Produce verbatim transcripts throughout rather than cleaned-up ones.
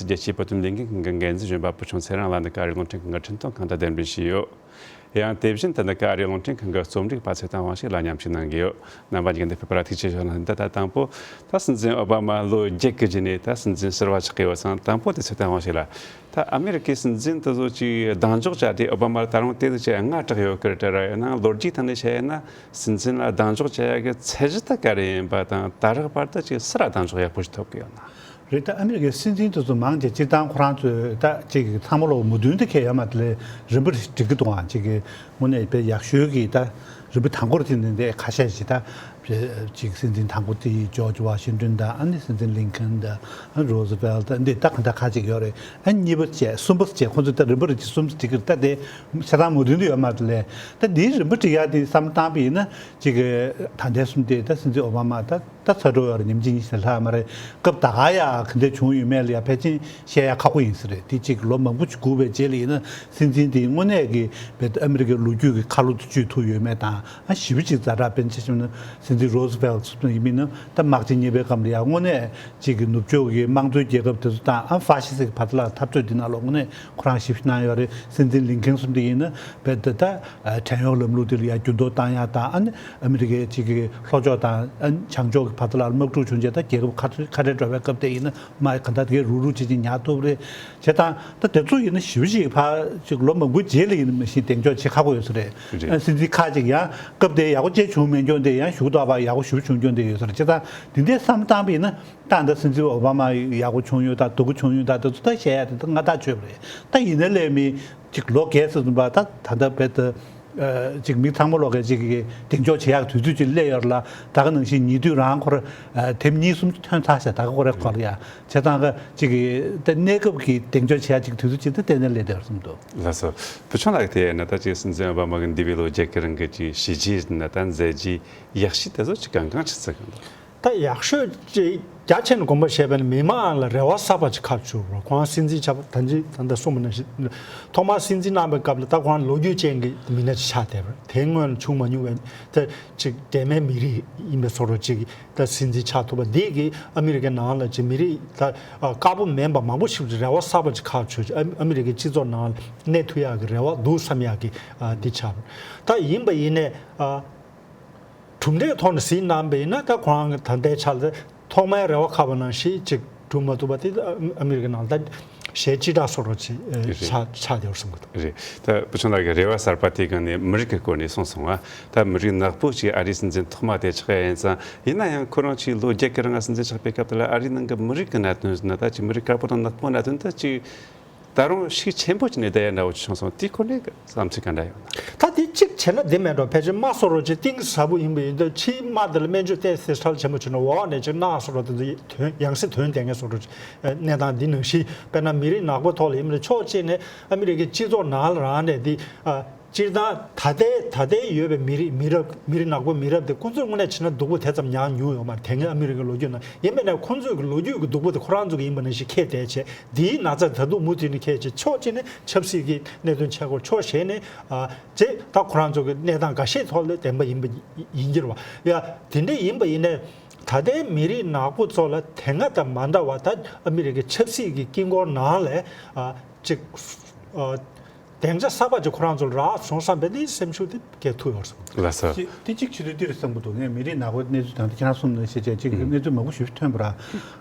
རྒྱལ་སྤྱིའི་བོད་དོན་ལས་འགུལ་ཁང་གི་འགན་འཛིན་གཞོན་པ་བུ་ཆུང་ཚེ་རིང་ལགས་ནས་ཨ་རིའི་རླུང་འཕྲིན་ཁང་གི་འཕྲིན་གཏོང་ཁང་དུ་གདན་འདྲེན་ཞུས་ཡོད། ཡང་དེ་བཞིན་དུ་ཨ་རིའི་རླུང་འཕྲིན་ཁང་གི་རྩོམ་སྒྲིག་པ་ཚེ་བརྟན་དབང་ཕྱུག་ལགས་མཉམ་ཞུགས་གནང་གི་ཡོད། རྣམ་པ་གཉིས་ཀ་ཕེབས་པར་ཐུགས་རྗེ་ཆེ་ཞུ་ལ། འདི་ལྟར་དང་པོ་ད་སྲིད་འཛིན་ཨོ་བྷ་མ་ལོ་བརྒྱད་ཀྱི་རྗེས་ནས་ད་སྲིད་འཛིན་ཟུར་པ་ཆགས་ཀྱི་ཡོད་ཙང་། དང་པོ་དེ་ཚེ་བརྟན་དབང་ཕྱུག་ལགས། ད་ཨ་མེ་རི་ཀའི་སྲིད་འཛིན་དེ་ཚོ་ཅིག་གདེང་འཇོག་བྱ་དེ་ཨོ་བྷ་མར་ད་རུང་དེ་ཚོ་ཅིག་དངངས་སྐྲག་ཡོད་ཀི་རེད་དྲ་ར། ཡང་ན་ལོ་རྒྱུས་ཐོག་ནས་བཤད་ཡོད་ན། སྲིད་འཛིན་ལ་གདེང་འཇོག་བྱེད་ཡག་གི་ཚད་གཞི་ད་ག་རེ་ཡིན་པ་དང་། ད་རག་བར་དུ་ཅིག་སུ་ལ་གདེང་འཇོག་ཡག་པོ་ཞིག་ཐོབ་ཀྱི་ཡོད་ན། རེད། ད་ཨ་མི་རི་ཀའི་སྲིད་འཛིན་དེ་ཚོ་མང་ཆེ་སྤྱིར་བཏང་ཁོ་རང་ཚོས་ད་ཅིག་ཚང་མ་ལོག་མོས་མཐུན་དེ་འཁྱེར་ཡོད་མ་རེད་ལས། རིམ་པ་རེ་སྒྲིག་གི་འདུག་ཨང་། ཅིག་གི་དངོས་གནས་དཔེ་ཡག་ཤོས་ཀྱི་ད་རིམ་པ་དང་པོར་དེ་ནས་འདས་ཁ་ཤས་ཤིག་ད་ཅིག་སྲིད་འཛིན་དང་པོ་དེ་ཇོརྗ་ཝ་ཤིང་ཏོན་དང་། ཨ་ནི་སྲིད་འཛིན་ལིན་ཁན་དང་། ཨ་རོ་སི་ཝེལ་དང་། འདི་ད་གང་ལྟར་ཁ་ཅིག་ཡོད་རེད། ཨ་གཉིས་པ་བྱས། གསུམ་པ་བྱས། ཁོ་ཚོས་ད་རིམ་པ་རེ་ཅིག་གསུམ་ཅིག་གི་ད་དེ་ཆ་ཚང་མོས་མཐུན་དུ་ཡོད་མ་རེད་ལས། ད་འདིའི་རིམ་པ་སྒྲིག་ཡག་དེ་བསམ་བློ་བཏང་པ་ཡིན་ན། ཅིག་གི་ད་ལྟའི་གསུམ་དེ་ད་སྲིད་འཛིན་ཨོ་བྷ་མ་ད་ད་ཚ་འགྲོ་ཡོད་རེད། ཉིན་གཅིག་གཉིས་ཤིག་ལྷག་མ་རེད། སྐབས་ད་ག་ཡ་ག་འདྲ་བྱུང་ཡོད་མེད་ལ་ཡ་ཕལ་ཆེར་བཤད་ཡག་ཁག་པོ་ཡིན་ས་རེད། དེ་ཅིག་ལོ་མང་པོ་ཅིག་སྒུག་པའི་རྗེས་ལ་ཡིན་ན། སྲིད་འཛིན་དེ་དངོས་གནས་ཀྱི་བེད་ཨ་མི་རི་ཀའི་ལོ་རྒྱུས་ཀྱི་ཁ་ལོ་དེ་གཅོད་ཐུབ་ཡོད་མེད་དང་། ཨ་ཞེ་པོ་ཅིག་ཛ་དྲག་དཔེར་ན་ཆ་བཞག་ན་སྲིད་འཛིན་རོ་སི་ཝེལ་སོགས་ཡིན་མིན་ན། ད་དམག་ཆེན་གཉིས་པའི་སྐབས་ལ་ཡང་དངོས་གནས་ཅིག་གི་ནུབ་ཕྱོགས་ཀྱི་དམངས་གཙོའི་རྒྱལ་ཁབ་དེ་ཚོ་དང་། ཨ་ཧྥ་ཤི་སི་ཀྱི་བར་དུ་ལ་འཐབ་རྩོད་འདི་ནང་ལོགས་དངོས་གནས་ཁོ་རང་ཞེ་པོ་ཅིག་གནང་ཡོད་རེད། སྲིད་འཛིན་ལིན་ཁན་གསུམ་དེ་ཡིན་ན་རྦད་དེ་ད་བྲན་གཡོག་ལམ་ལུགས་དེ་ལ་ཡང་འགྱུར་ལྡོག་བཏང་ཡག་དང་། ཨ་ནི་ཨ་མི་རི་ཀའི་ཅིག་གི་ལྷོ་ཕྱོགས་དང་། ཨ་བྱང་ཕྱོགས་ཀྱི་བར་དུ་ལ་དམག་འཁྲུག་བྱུང་རྗེས་ད་རྒྱལ་ཁབ་ཁ་ཁ་བྲལ་འགྲོ་བའི་སྐབས་དེ་ཡིན་ན། མ་གང་ལྟར་དེ་གའི་རུག་རུག་བྱེད་ཅིག་ཉར་ཐུབ་རེད། བྱས་ཙང་ད་དེ་ཚོ་ཡིན་ན་ཞེ་པོ་ཅིག་ཕར་ཅིག་ལོ་མང་པོའི་རྗེས་ལ་ཡིན་ན་མ་གཞི་གདེང་འཇོག་བྱེད་ཁག་པོ་ཡོད་ས་རེད། རེད། ཨ་སྲིད་འཛིན་ཁག་ཅིག་ཡང་སྐབས་དེ་ཡག་པོ་ཅིག་བྱུང་མེད་མཁན་དེ་ཡང་གཞུག་ཐོག་ཕར་ཡག་པོ་ཞེ་པོ་བྱུང་མཁན་དེ་ཡོད་ས་རེད། བྱས་ཙང་དེ་འདྲའི་བསམ་བློ་བཏང་པ་ཡིན་ན། ད་ལྟ་སྲིད་འཛིན་ཨོ་བྷ་མ་ཡག་པོ་བྱུང་ཡོད་ད། སྡུག་པོ་བྱུང་ཡོད་ད། དེ་ཚོ་ད་བཤད་ཡ་དེ་ད་སྔ་ཐག་ཆོད་པ་རེད། ད་ཡིན་ན་ལས་མི་ཅིག་ལོ་བརྒྱད་ཙམ་པ་ད་ད་ལྟ་བེད་དུ་ཨ་ཅིག་མི་ཚང་མ་ལོག་གི་ཅིག་གི་གདེང་འཇོག་བྱེད་ཡག་དུས་ཚོད་ཅིག་སླེབས་ཡོད་རེད་ལ། ད་ག་ནང་བཞིན་ཉེ་དུས་རང་ཁོ་ར་ཨ་དེབ་གཉིས་གསུམ་ཐོན་ཚར་ཤག་ད་ག་ཁོ་རའི་སྐོར་ལ་ཡ། བྱས་ཙང་ག་ཅིག་གི་ད་གནས་སྐབས་ཀྱི་གདེང་འཇོག་བྱེད་ཡག་ཅིག་དུས་ཚོད་ཅིག་ད་གཏན་ནས་སླེབས་བསྡད་ཡོད་རེད་བསམ་འདུག་ལགས་སོ། བུ་ཆུང་ལགས་དེ་ན་ད་ཅིག་སྲིད་འཛིན་ཨོ་བྷ་མ་གི་འདས་པའི་ལོ་བརྒྱད་ཀྱི་རིང་གི་ཅིག་བྱས་རྗེས་ན་ད་མཛད་རྗེས་ཡག་ཤོས་དེ་ཚོ་ཅིག་གང་གང་ཅིག་བརྩི་གི་འདུག་ད་ཡག་ཤོས་ཅིག་རྒྱ་ཆེ་ནས་དགོངས་པ་བཞེས་པ་ནི་མི་མང་ལ་རེ་བ་གསར་པ་ཅིག་ཁ་བཅུག་རོགས། ཁོང་སྲིད་འཛིན་ཆགས་པ་ད་ཅི་ད་ལྟ་གསུངས་པ་ནང་བཞིན། ཐོག་མར་སྲིད་འཛིན་གནང་པའི་སྐབས་ལ་ད་ཁོང་ལོ་རྒྱུས་ཅན་གྱི་མི་སྣ་ཅིག་ཆགས་བསྡད་པ་རེད། དེ་སྔོན་བྱུང་མ་མྱོང་བའི་ད་ཅིག་འབྲེལ་མེད་མི་རིགས་ཡིན་པའི་བཟོ་འདྲ་ཅིག་ད་སྲིད་འཛིན་ཆགས་ཐུབ་པ་འདི་གིས་ཨ་མི་རི་ཀའི་ནང་ལ་ཅིག་མི་རིགས་ད་དཀར་པོ་མིན་པ་མང་པོ་ཞིག་རེ་བ་གསར་པ་ཅིག་ཁ་བཅུག་ཅིག་ཨ་མི་རི་ཀའི་སྤྱི་ཚོགས་ནང་ལ་གནས་ཐུབ་ཡག་གི་རེ་བ་འདུག་བསམ་ཡག་གི་འདི་ཆགས་པ་རེད། ད་ཡིན་པ་ཡིན་ནའི། གྲུབ་འབྲས་ཐོག་ནས་གཟིགས་གནང་བ་ཡིན་ན། ད་ཁོ་རང་གི་ད་ལྟའི་ཆ་ལ་ཐོག་མའི་རེ་བ་ཁ་པ་ནང་བཞིན་ཅིག་གྲུབ་མ་ཐུབ་པ་དེ་ཨ་མི་རི་ཀའི་ནང་ད་གཞས་སྤྱི་བསྒྲགས་བཟོ་འདྲ་ཅིག་རེད། ཆགས་ཆགས་བསྡད་ཡོད་བསམ་གྱི་འདུག་རེད། ད་བུ་ཆུང་ལགས་ཀྱི་རེ་བ་གསར་པ་དེའི་སྒང་ནས་མི་རིགས་ཀྱི་སྐོར་ནས་གསུངས་སོང་བ། ད་མི་རིགས་ནག་པོ་ཅིག་ཨ་རིའི་སྲིད་འཛིན་ཐོག་མ་དེ་ཆགས་ཡ་ཡིན་ཙང་། ཡིན་ན་ཡང་ཁོ་རང་ཅིག་ལོ་བརྒྱད་ཀྱི་རིང་སྲིད་འཛིན་ཆགས་པའི་སྐབས་དེ་ལ་ཨ་རིའི་ནང་གི་མི་རིགས་ཀྱི་གནད་དོན་ཟེར་ན། ད་ཅིག་མི་རིགས་དཀར་པོ་དང་ནག་པོ་གནད་དོན་ད་ཅིག་ད་རུང་ཤུགས་ཆེན་པོ་བྱས་ནས་བསྡད་ཡ་འདྲ་བོ་ཅིག་བྱུང་སོང་། དེའི་སྐོར་ནས་བསམ་ཚུལ་ག་འདྲ་ཡོད་ན། ད་དེ་གཅིག་བྱས་ན་འདི་མེད་འགྲོ། ཕལ་ཆེར་རྨ་བཟོ་འདྲ་ཅིག་གཏིང་ཟབ་པོ་ཡིན་པ་ཡིན་དུས། ཕྱིའི་རྨ་དེ་ལ་སྨན་བཅོས་ཏོག་ཙམ་ཧྲལ་ཆེན་པོ་བྱས་ན། འོག་ནས་ཅིག་རྨ་བཟོ་འདྲ་དེ་ཚོ་ཐོན་ཡང་སེ་ཐོན་བསྡད་མཁན་བཟོ་འདྲ་ཅིག་གནས་སྟངས་འདི་ནང་བཞིན། དཔེར་ན་མི་རིགས་ནག་པོ་ཐོག་ལ་ཡིན་པ་ན། ཕྱོགས་གཅིག་ནས་ཨ་མི་རི་ཀའི་སྤྱི་ཚོགས་ནང་ལ་རང་ནས་འདི་ཨ། སྤྱིར་བཏང་ད་ལྟའི་ད་ལྟའི་ཡོད་པའི་མི་རིགས་མི་རབས་མི་རིགས་ནག་པོ་མི་རབས་དེ་ཁོ་ཚོས་དངོས་གནས་བྱས་ན་སྡུག་པོ་དེ་ཙམ་མྱངས་མྱོང་ཡོད་མ་རེད། དེ་སྔའི་ཨ་མི་རི་ཀའི་ལོ་རྒྱུས་ནང་། ཡིན་པ་ནས་ཁོ་ཚོས་ཀྱི་ལོ་རྒྱུས་ཀྱི་སྡུག་པོ་དེ་ཁོ་རང་ཚོ་གི་ཡིན་པ་ནང་བཞིན་ཁས་བླངས་བྱས། འདིའི་ན་ཚ་ད་དུང་མུ་མཐུད་ནས་ཁས་བྱས། ཕྱོགས་གཅིག་ནས་ཆབ་སྲིད་ཀྱི་གནད་དོན་ཆགས་སྐོར། ཕྱོགས་གཞན་ནས་ཨ་ཅེ་ད་ཁོ་རང་ཚོ་གི་གནས་སྟངས་འགའ་ཤས་ཐོག་ལ་བདེན་པ་ཡིན་པ་ཡིན་གྱི་རེད་བ། ཡ་དེ་འདྲ་ཡིན་པ་ཡིན་ནས། ད་ལྟའི་མི་རིགས་ནག་པོ་ཚོ་ལ་དེ་སྔ་དང་མ་འདྲ་བ། ད་ཨ་མི་རི་ཀའི་ཆབ་སྲིད་ཀྱི་དཀྱིལ་འཁོར་ནང་ལ་ཨ་ཅིག་ཨ། སྡིངས་ཆ་གསར་པ་ཅིག་ཁོ་རང་ཚོར་རག་སོང་བསམ་པའི་ནི་སེམས་ཤུགས་དེ་སྐྱེ་ཐུབ་ཡོད་རེད་བསམ་གྱི་འདུག་ལགས་སོ། ཅི་དེ་གཅིག་བྱེད་དུས་འདི་རེད་བསམ་གྱི་འདུག་ངས་མི་རིགས་ནག་པོའི་གནས་ཚུལ་དང་དེ་ཁྱེད་རང་གསུངས་ནང་བཞིན་བྱས་ཅིག་གནས་ཚུལ་མང་པོ་ཞིག་ཐོན་པ་ར།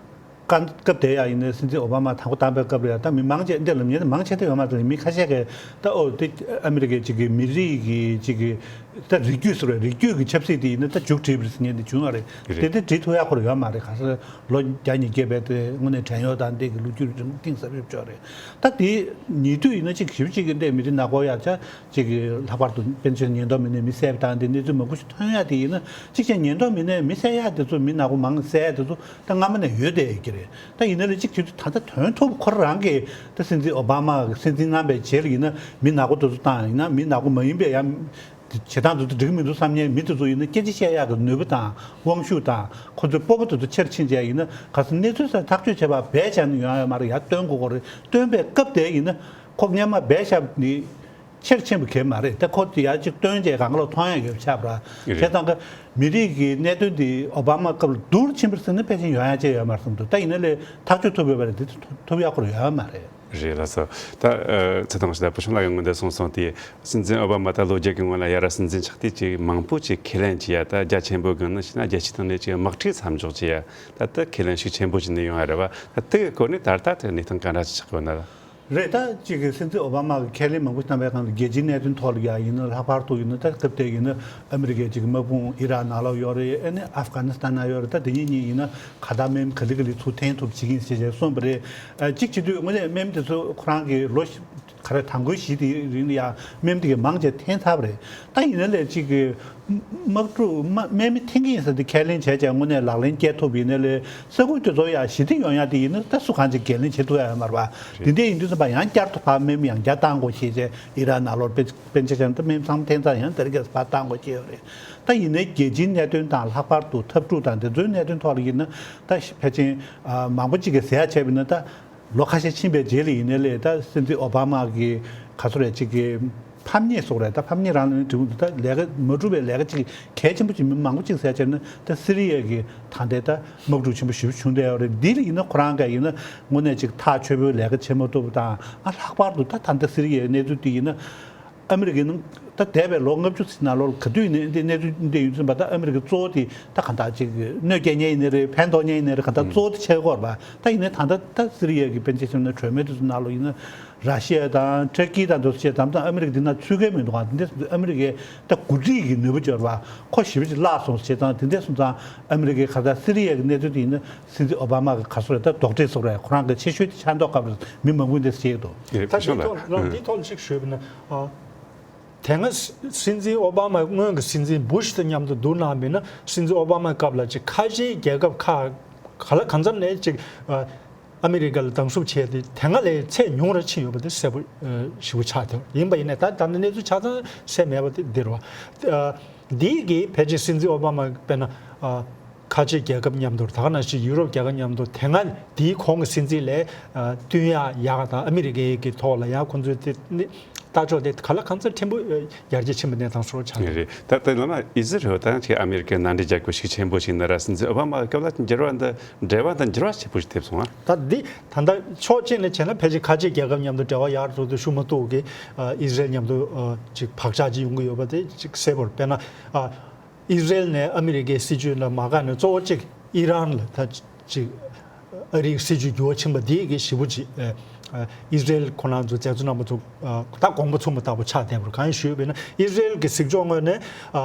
སྐབས་སྐབས་དེ་ཡང་ཡིན་ན་སྲིད་འཛིན་ཨོ་བྷ་མ་དང་པོ་བཏང་པའི་སྐབས་ལ་ཡང་། ད་མི་མང་ཆེ་འདི་ལ་ཉན་མང་ཆེ་ད་ཡོད་མ་རེད། མི་ཁ་ཤས་ཀྱིས་ད་ཨོ་དེ་ཨ་མི་རི་ཀའི་ཅིག་གི་མི་རིགས་ཀྱི་ཅིག་གི་ད་རིགས་རྒྱུད་ཟེར་བའི་རིགས་རྒྱུད་ཀྱི་ཆབ་སྲིད་དེ་ཡིན་ན་ད་མཇུག་བསྒྲིལ་བ་རེད་ཟེར་མཁན་དེ་བྱུང་བ་རེད། རེད། དེ་དེ་བསྒྲིལ་ཐུབ་ཡག་ཁོ་རང་ཡོད་མ་རེད། ག་ས་ལོ་བརྒྱ་ཉིས་བརྒྱ་བས་དེ་དངོས་གནས་བྲན་གཡོག་དང་འདི་གི་ལོ་རྒྱུས་རིང་གཏིང་ཟབ་ཡོད་ཅོག་རེད། ད་དེ་ཉེ་དུས་ཡིན་ན་ཅིག་ཞིབ་ཅིག་གི་འདི་མི་རིགས་ནག་པོ་ཡག་ཆ་ཅིག་གི་ལྷག་པར་དུ་དཔེར་ན་ཆ་ཉེན་རྟོག་མི་སྣས་མི་བསད་པ་དང་འདི་གནས་ཚུལ་མང་པོ་ཞིག་ཐོན་ཡག་དེ་ཡིན་ན། ཅིག་བྱས་ཉེན་རྟོག་མི་སྣས་མི་བསད་ཡག་དེ་ཚོ་མི་ནག་པོ་མང་བསད་ཡག་དེ་ཚོ་ད་སྔ་མ་ནས་ཡོད་བསྡད་ཡོད་ཀྱི་རེད། ད་ཡིན་ན་ལས་གཅིག་དུས་ཚོད་ད་ལྟ་དོན་ཐོབ་ཁོ་རང་གིས་ད་སྲིད་འཛིན་ཨོ་བྷ་མ་གི་སྲིད་འཛིན་གནང་བའི་རྗེས་ལ་ཡིན་ན་མི་ནག་པོ་དེ་ཚོ་དང་། ཡིན་ན་མི་ནག་པོ་མ་ཡིན་པའི་ཡང་བྱེད་སྟངས་དེ་ཚོ་འགྲིག་གི་མི་འདུག་བསམ་མཁན་མི་དེ་ཚོ་ཡིན་ན་སྐད་ཆ་བཤད་ཡག་གི་ནུས་པ་དང་དབང་ཤུགས་དང་ཁོ་ཚོའི་སྤོབས་པ་དེ་ཚོ་ཆེར་ཕྱིན་བྱས་ཡིན་ན། ག་ས་གནས་ཚུལ་ས་ཐག་གཅོད་བྱས་པ་བས་བྱས་ན་ཡོང་ཡ་ཡོད་མ་རེད། ཡར་བཏོན་དགོས་ཀྱི་རེད། བཏོན་པའི་སྐབས་དེ་ཡིན་ན་ཁོ་སྔོན་མ་བས་བཞག་ནི། ཆེར་ཕྱིན་པ་གང་ཡང་མ་རེད། ད་ཁོ་དེ་ཡར་གཅིག་བཏོན་རྗེས་གང་ག་ལ་མཐོང་ཡག་ཡོད་པ་ཆགས་པ་ར། རེད། བྱས་ཙང་ཀ་མི་རིགས་ཀྱི་གནད་དོན་འདི་ཨོ་བྷ་མ་སྐབས་ལ་སྡུག་རུ་ཕྱིན་པར་ཟེར་ན་ཕལ་ཆེར་ཡོང་ཡག་ཅིག་ཡོད་མ་རེད་བསམ་འདུག་ད་ཡིན་ན་ལས་ཐག་གཅོད་ཐུབ་ཡོད་པ་རེད། དེ་ཐུབ་ཡག་ཁོ་རང་ཡོད་མ་རེད། རེད་ལགས་སོ། ད་ཨ་ཚེ་དང་ཞིག་ད་བུ་ཆུང་ལགས་ཀྱིས་སྔོན་དུ་གསུངས་སོང་སྟེ། སྲིད་འཛིན་ཨོ་བྷ་མ་ད་ལོ་བརྒྱད་ཀྱི་སྔོན་ལ་ཡ་ར་སྲིད་འཛིན་ཆགས་དུས་ཀྱི་མང་པོ་ཅིག་ཁས་ལེན་བྱས་ཡ། ད་རྒྱ་ཆེན་པོ་གི་ནི་ཤི་ན་རྒྱལ་སྤྱིའི་སྟེང་ནས་ཅིག་དམག་འཁྲུག་མཚམས་འཇོག་བྱས་ཡ། ད་ལྟ་ཁས་ལེན་ཤུགས་ཆེན་པོ་བྱས་ནས་ཡོང་ཡ་རེད་བ། ད་དེ་གི་སྐོར་ནས་ད་ལྟ་དེ་གནས་སྟངས་ག་འདྲ་ཞིག་ཆགས་ཡོད་ན་ལ། རེད། ད་ཅིག་གི་སྲིད་འཛིན་ཨོ་བྷ་མ་གི་ཁས་ལེན་མང་པོ་བཏང་བའི་སྒང་ལ་རྒྱལ་སྤྱིའི་གནད་དོན་ཐོག་ལ་ཡ་ཡིན་ན། ལྷག་པར་དུ་ཡིན་ན་ད་སྐབས་དེ་ཡིན་ན་ཨ་མི་རི་ཀའི་ཅིག་དམག་དཔུང་ཨི་རག་ནང་ལོགས་ཡོད་རེད། ཨ་ནི་ཨབ་གྷ་ནི་སི་ཐན་ནང་ཡོད་རེད། ད་དེ་གཉིས་གཉིས་ཡིན་ན་ག་ད་མེམ་ག་ལེ་ག་ལེ་ཚུར་འཐེན་ཐུབ་བྱེད་ཀྱི་ཡིན་ཞེས་བྱས་གསུངས་པ་རེད། ཨ་གཅིག་བྱེད་དུས་དངོས་གནས་མེམ་དེ་ཚོ་ཁོ་རང་གི་ལོ་ག་རེ་དང་པོའི་གཞི་དེ་རིང་ལ་ཡ་མེམ་དེ་གི་མང་ཆེ་འཐེན་ཚར་བ་རེད། ད་ཡིན་ན་ལས་ཅིག་གི་དམག་འཁྲུག་དམག་དམག་མི་འཐེན་གྱི་ཡིན་ཟེར་ཏེ་ཁས་ལེན་བྱས་བྱས་དངོས་གནས་ལག་ལེན་བསྐྱལ་ཐུབ་ཡིན་ན་ལས་ས་ཁུལ་དེ་ཚོ་ཡ་ཞི་བདེ་ཡོང་ཡ་དེ་ཡིན་ན་ད་སུ་གང་ཅིག་འགན་ལེན་བྱེད་ཐུབ་ཡ་ཡོད་མ་རེད་པ། དེ་འདྲ་ཡིན་དུས་ཙམ་པ་ཡང་བསྐྱར་དུ་ཕར་མེམ་ཡང་བསྐྱར་བཏང་དགོས་ཞེས་བྱས་ཨི་རག་ནང་ལོགས་དཔེ་དཔེ་ཆ་བཞག་ན་ད་མེམ་ཚང་མ་འཐེན་ཚར། ཡང་དེ་རིང་ཁ་སང་ཕར་བཏང་དགོས་ཀྱི་ཡོད་རེད། ད་ཡིན་ནའི་རྒྱལ་སྤྱིའི་གནད་དོན་དང་ལྷག་པར་དུ་འཐབ་འཁྲུག་དང་དེ་ཚོའི་གནད་དོན་ཐོག་ལ་ཡིན་ན་ད་ཕལ་ཆེར་ཨ་མང་པོ་ཅིག་གིས་ཟེར་ཡ་བྱས་པ་ཡིན་ན་ད། ལོ་ཁ་ཤས་ཕྱིན་པའི་རྗེས་ལ་ཡིན་ནའི་ལས་ད་སྲིད་འཛིན་ཨོ་བྷ་མ་གི་ག་ཚོད་རེད་ཅིག་གི་ཕམ་ཉེས་སོགས་རེད། ད་ཕམ་ཉེས་རང་ལ་ནི་འབྲི་གུང་དུ་ད་ལས་ཀ་མ་གྲུབ་པའི་ལས་ཀ་ཅིག་གལ་ཆེན་པོ་ཅིག་མི་མང་པོ་ཅིག་ཟེར་བྱས་ན་ད་སི་རི་ཡ་གི་ད་ལྟའི་ད་དམག་འཁྲུག་ཆེན་པོ་ཞེ་པོ་བྱུང་བསྡད་ཡོད་རེད། འདི་ལ་ཡིན་ན་ཁོ་རང་ག་ཡིན་ན་དངོས་གནས་ཅིག་ཐག་ཆོད་པོའི་ལས་ཀ་བྱེད་མ་ཐུབ་པ་དང་། ཨ་ལྷག་པར་དུ་ད་ད་ལྟ་སི་རི་ཡའི་གནས་ཚུལ་འདི་ཡིན་ན། ཨ་མི་རི་ཀའི་ནང་ད་འདས་པའི་ལོ་ལྔ་བཅུ་ཙམ་ནང་ལོགས་ལ་ག་དུས་ཡིན་ནའི་འདི་གནས་ཚུལ་འདི་ཡིན་ཙམ་པ་ད་ཨ་མི་རི་ཀའི་གཙོ་བོ་དེ་ད་གང་ལྟར་ཅིག་གནོད་སྐྱེལ་མཁན་ཡིན་ནའི་རེད། ཕན་ཐོགས་མཁན་ཡིན་ནའི་རེད། གང་ལྟར་གཙོ་བོ་དེ་ཆགས་ཀྱི་ཡོད་རེད་པ། ད་ཡིན་ནའི་ད་ལྟ་ད་སི་རི་ཡ་གི་དཔེ་ཆ་བཞག་ན་གྲོས་མོལ་དེ་ཚོ་ནང་ལོགས་ཡིན་ན་ར་ཤི་ཡ་དང་ཏུར་ཀི་དང་དེ་ཚོ་བྱས་ཙང་ད་ཨ་མི་རི་ཀ་འདི་ནང་ཚུད་མཁན་མི་འདུག་ག་འདི་འདྲ་ཨ་མི་རི་ཀའི་ད་འགོ་ཁྲིད་ཀྱི་ནུས་པ་འབྱོར་བ་ཁོ་ཞེ་པོ་ཅིག་བརླག་སོང་བྱས་ཙང་། དེ་འདྲ་སོང་ཙང་ཨ་མི་རི་ཀའི་ག་ད་སི་རི་ཡ་གི་གནས་ཚུལ་དེ་ཡིན་ན་སྲིད་འཛིན་ཨོ་བྷ་མ་གི་ག་ཚོད་རེད། ད་རྡོག་ཁྲེས་སོགས་རེད། ཁོ་རང་གི་ཆེ་ཤོས་དེ་ཆགས་མདོག་ཁ་པོ་རེད། མི་མང་པོས་འདི་ཟེར་གྱི་འདུག་ད་འདི་ཐོག་ལ་འདི་ཐོག་ལ་ཅིག་ཞུས་པ་ན། ཨ། དེ་སྔ་སྲིད་འཛིན་ཨོ་བྷ་མ་སྔོན་གྱི་སྲིད་འཛིན་བུ་ཤི་དང་མཉམ་དུ་བསྡུར་གནང་བ་ཡིན་ན། སྲིད་འཛིན་ཨོ་བྷ་མའི་སྐབས་ལ་ཅིག་ཁ་ཆེའི་རྒྱལ་ཁབ་ཁག་ག་ལ་གང་འཚམ་ནས་ཅིག་ཨ། ཨ་མི་རི་ཀ་ལ་སྡང་ཟུག་བྱས་ཏེ་དེ་སྔ་ལས་ཚད་ཉུང་རུ་ཕྱིན་ཡོད་པ་དེ་གསལ་པོ་ཨ། ཞེ་པོ་ཆགས་ཐལ། ཡིན་པ་ཡིན་ནའི་ད་ད་ལྟ་གནས་ཚུལ་ཆ་ཚང་གསལ་མེད་པ་དེ་འདི་རེད་བ། ཨ། འདི་གིས་ཕལ་ཆེར་སྲིད་འཛིན་ཨོ་བྷ་མ་དཔེར་ན་ཨ། ཁ་ཆེ་རྒྱལ་ཁབ་མཉམ་དུ། ད་ག་ནང་བཞིན་ཡུ་རོབ་རྒྱལ་ཁབ་མཉམ་དུ་དེ་སྔ་དེའི་གོང་གི་སྲིད་འཛིན་ལས་ཨ། བསྟུན་ཡག་ཡག་དང་ཨ་མི་རི་ཀའི་གི་ཐོག་ལ་ཡང་ཁོང་ཚོའི་དེ་ནི་ལྟ་ཕྱོགས་དེ་ག་ལ་གང་འཚམ་ཕྲན་བུ་ཨ། ཡར་རྒྱས་ཕྱིན་པ་གནས་སྟངས་སོགས་ཆགས་ཡོད། རེད། ད་ལྟ་ལ་ན་ཨི་ཟི་རལ་དང་ཅིག་ཨ་མི་རི་ཀའི་མནའ་འབྲེལ་རྒྱག་དགོས་ཤུགས་ཆེན་པོ་ཞིག་ན་ར། སྲིད་འཛིན་ཨོ་བྷ་མ་སྐབས་ལ་འགྱུར་བ་འདི་འབྲེལ་བ་དང་འགྱུར་བ་ཆེ་པོ་ཞིག་ཐེབས་སོང་ཨ། ད་འདི་ད་ལྟ་ཕྱོགས་གཅིག་ནས་བྱས་ན་ཕལ་ཆེར་ཁ་ཆེ་རྒྱལ་ཁབ་མཉམ་དུ་འབྲེལ་བ་ཡག་རུ་འགྲོ་དུས་ཤུགས་མ་གཏོགས་ཀྱི་ཨ། ཨི་ཟི་རལ་མཉམ་དུ་ཨ། ཅིག་བག་ཆགས་ཅིག་ཡོང་གི་ཡོད་པ་དེ་ཅིག་གསལ་པོ་རེད། དཔེར་ན་ཨ། ཨི་ཟི་རལ་ནས་ཨ་མི་རི་ཀའི་སྲིད་ཇུས་ལ་མ་དགའ་ནས་གཙོ་བོ་གཅིག་ཨི་རན་ལ་ད་ཅིག་ཨ་རིའི་སྲིད་ཇུས་འགྱུར་བ་ཕྱིན་པ་འདི་གིས་ཞེ་པོ་ཅིག་ཨ་ཨི་ཟི་རལ་ཁོ་རང་ཚོ་མཛད་གཙོ་རྣམ་པ་ཚོ་ཨ་ད་དགོངས་པ་ཚུམས་པ་ལྟ་བུ་ཆགས་བསྡད་པ་རེད། གང་ཡིན་ཞུས་པ་ཡིན་ན་ཨི་ཟི་རལ་གྱི་གཟིགས་ཕྱོགས་ངོས་ནས་ཨ་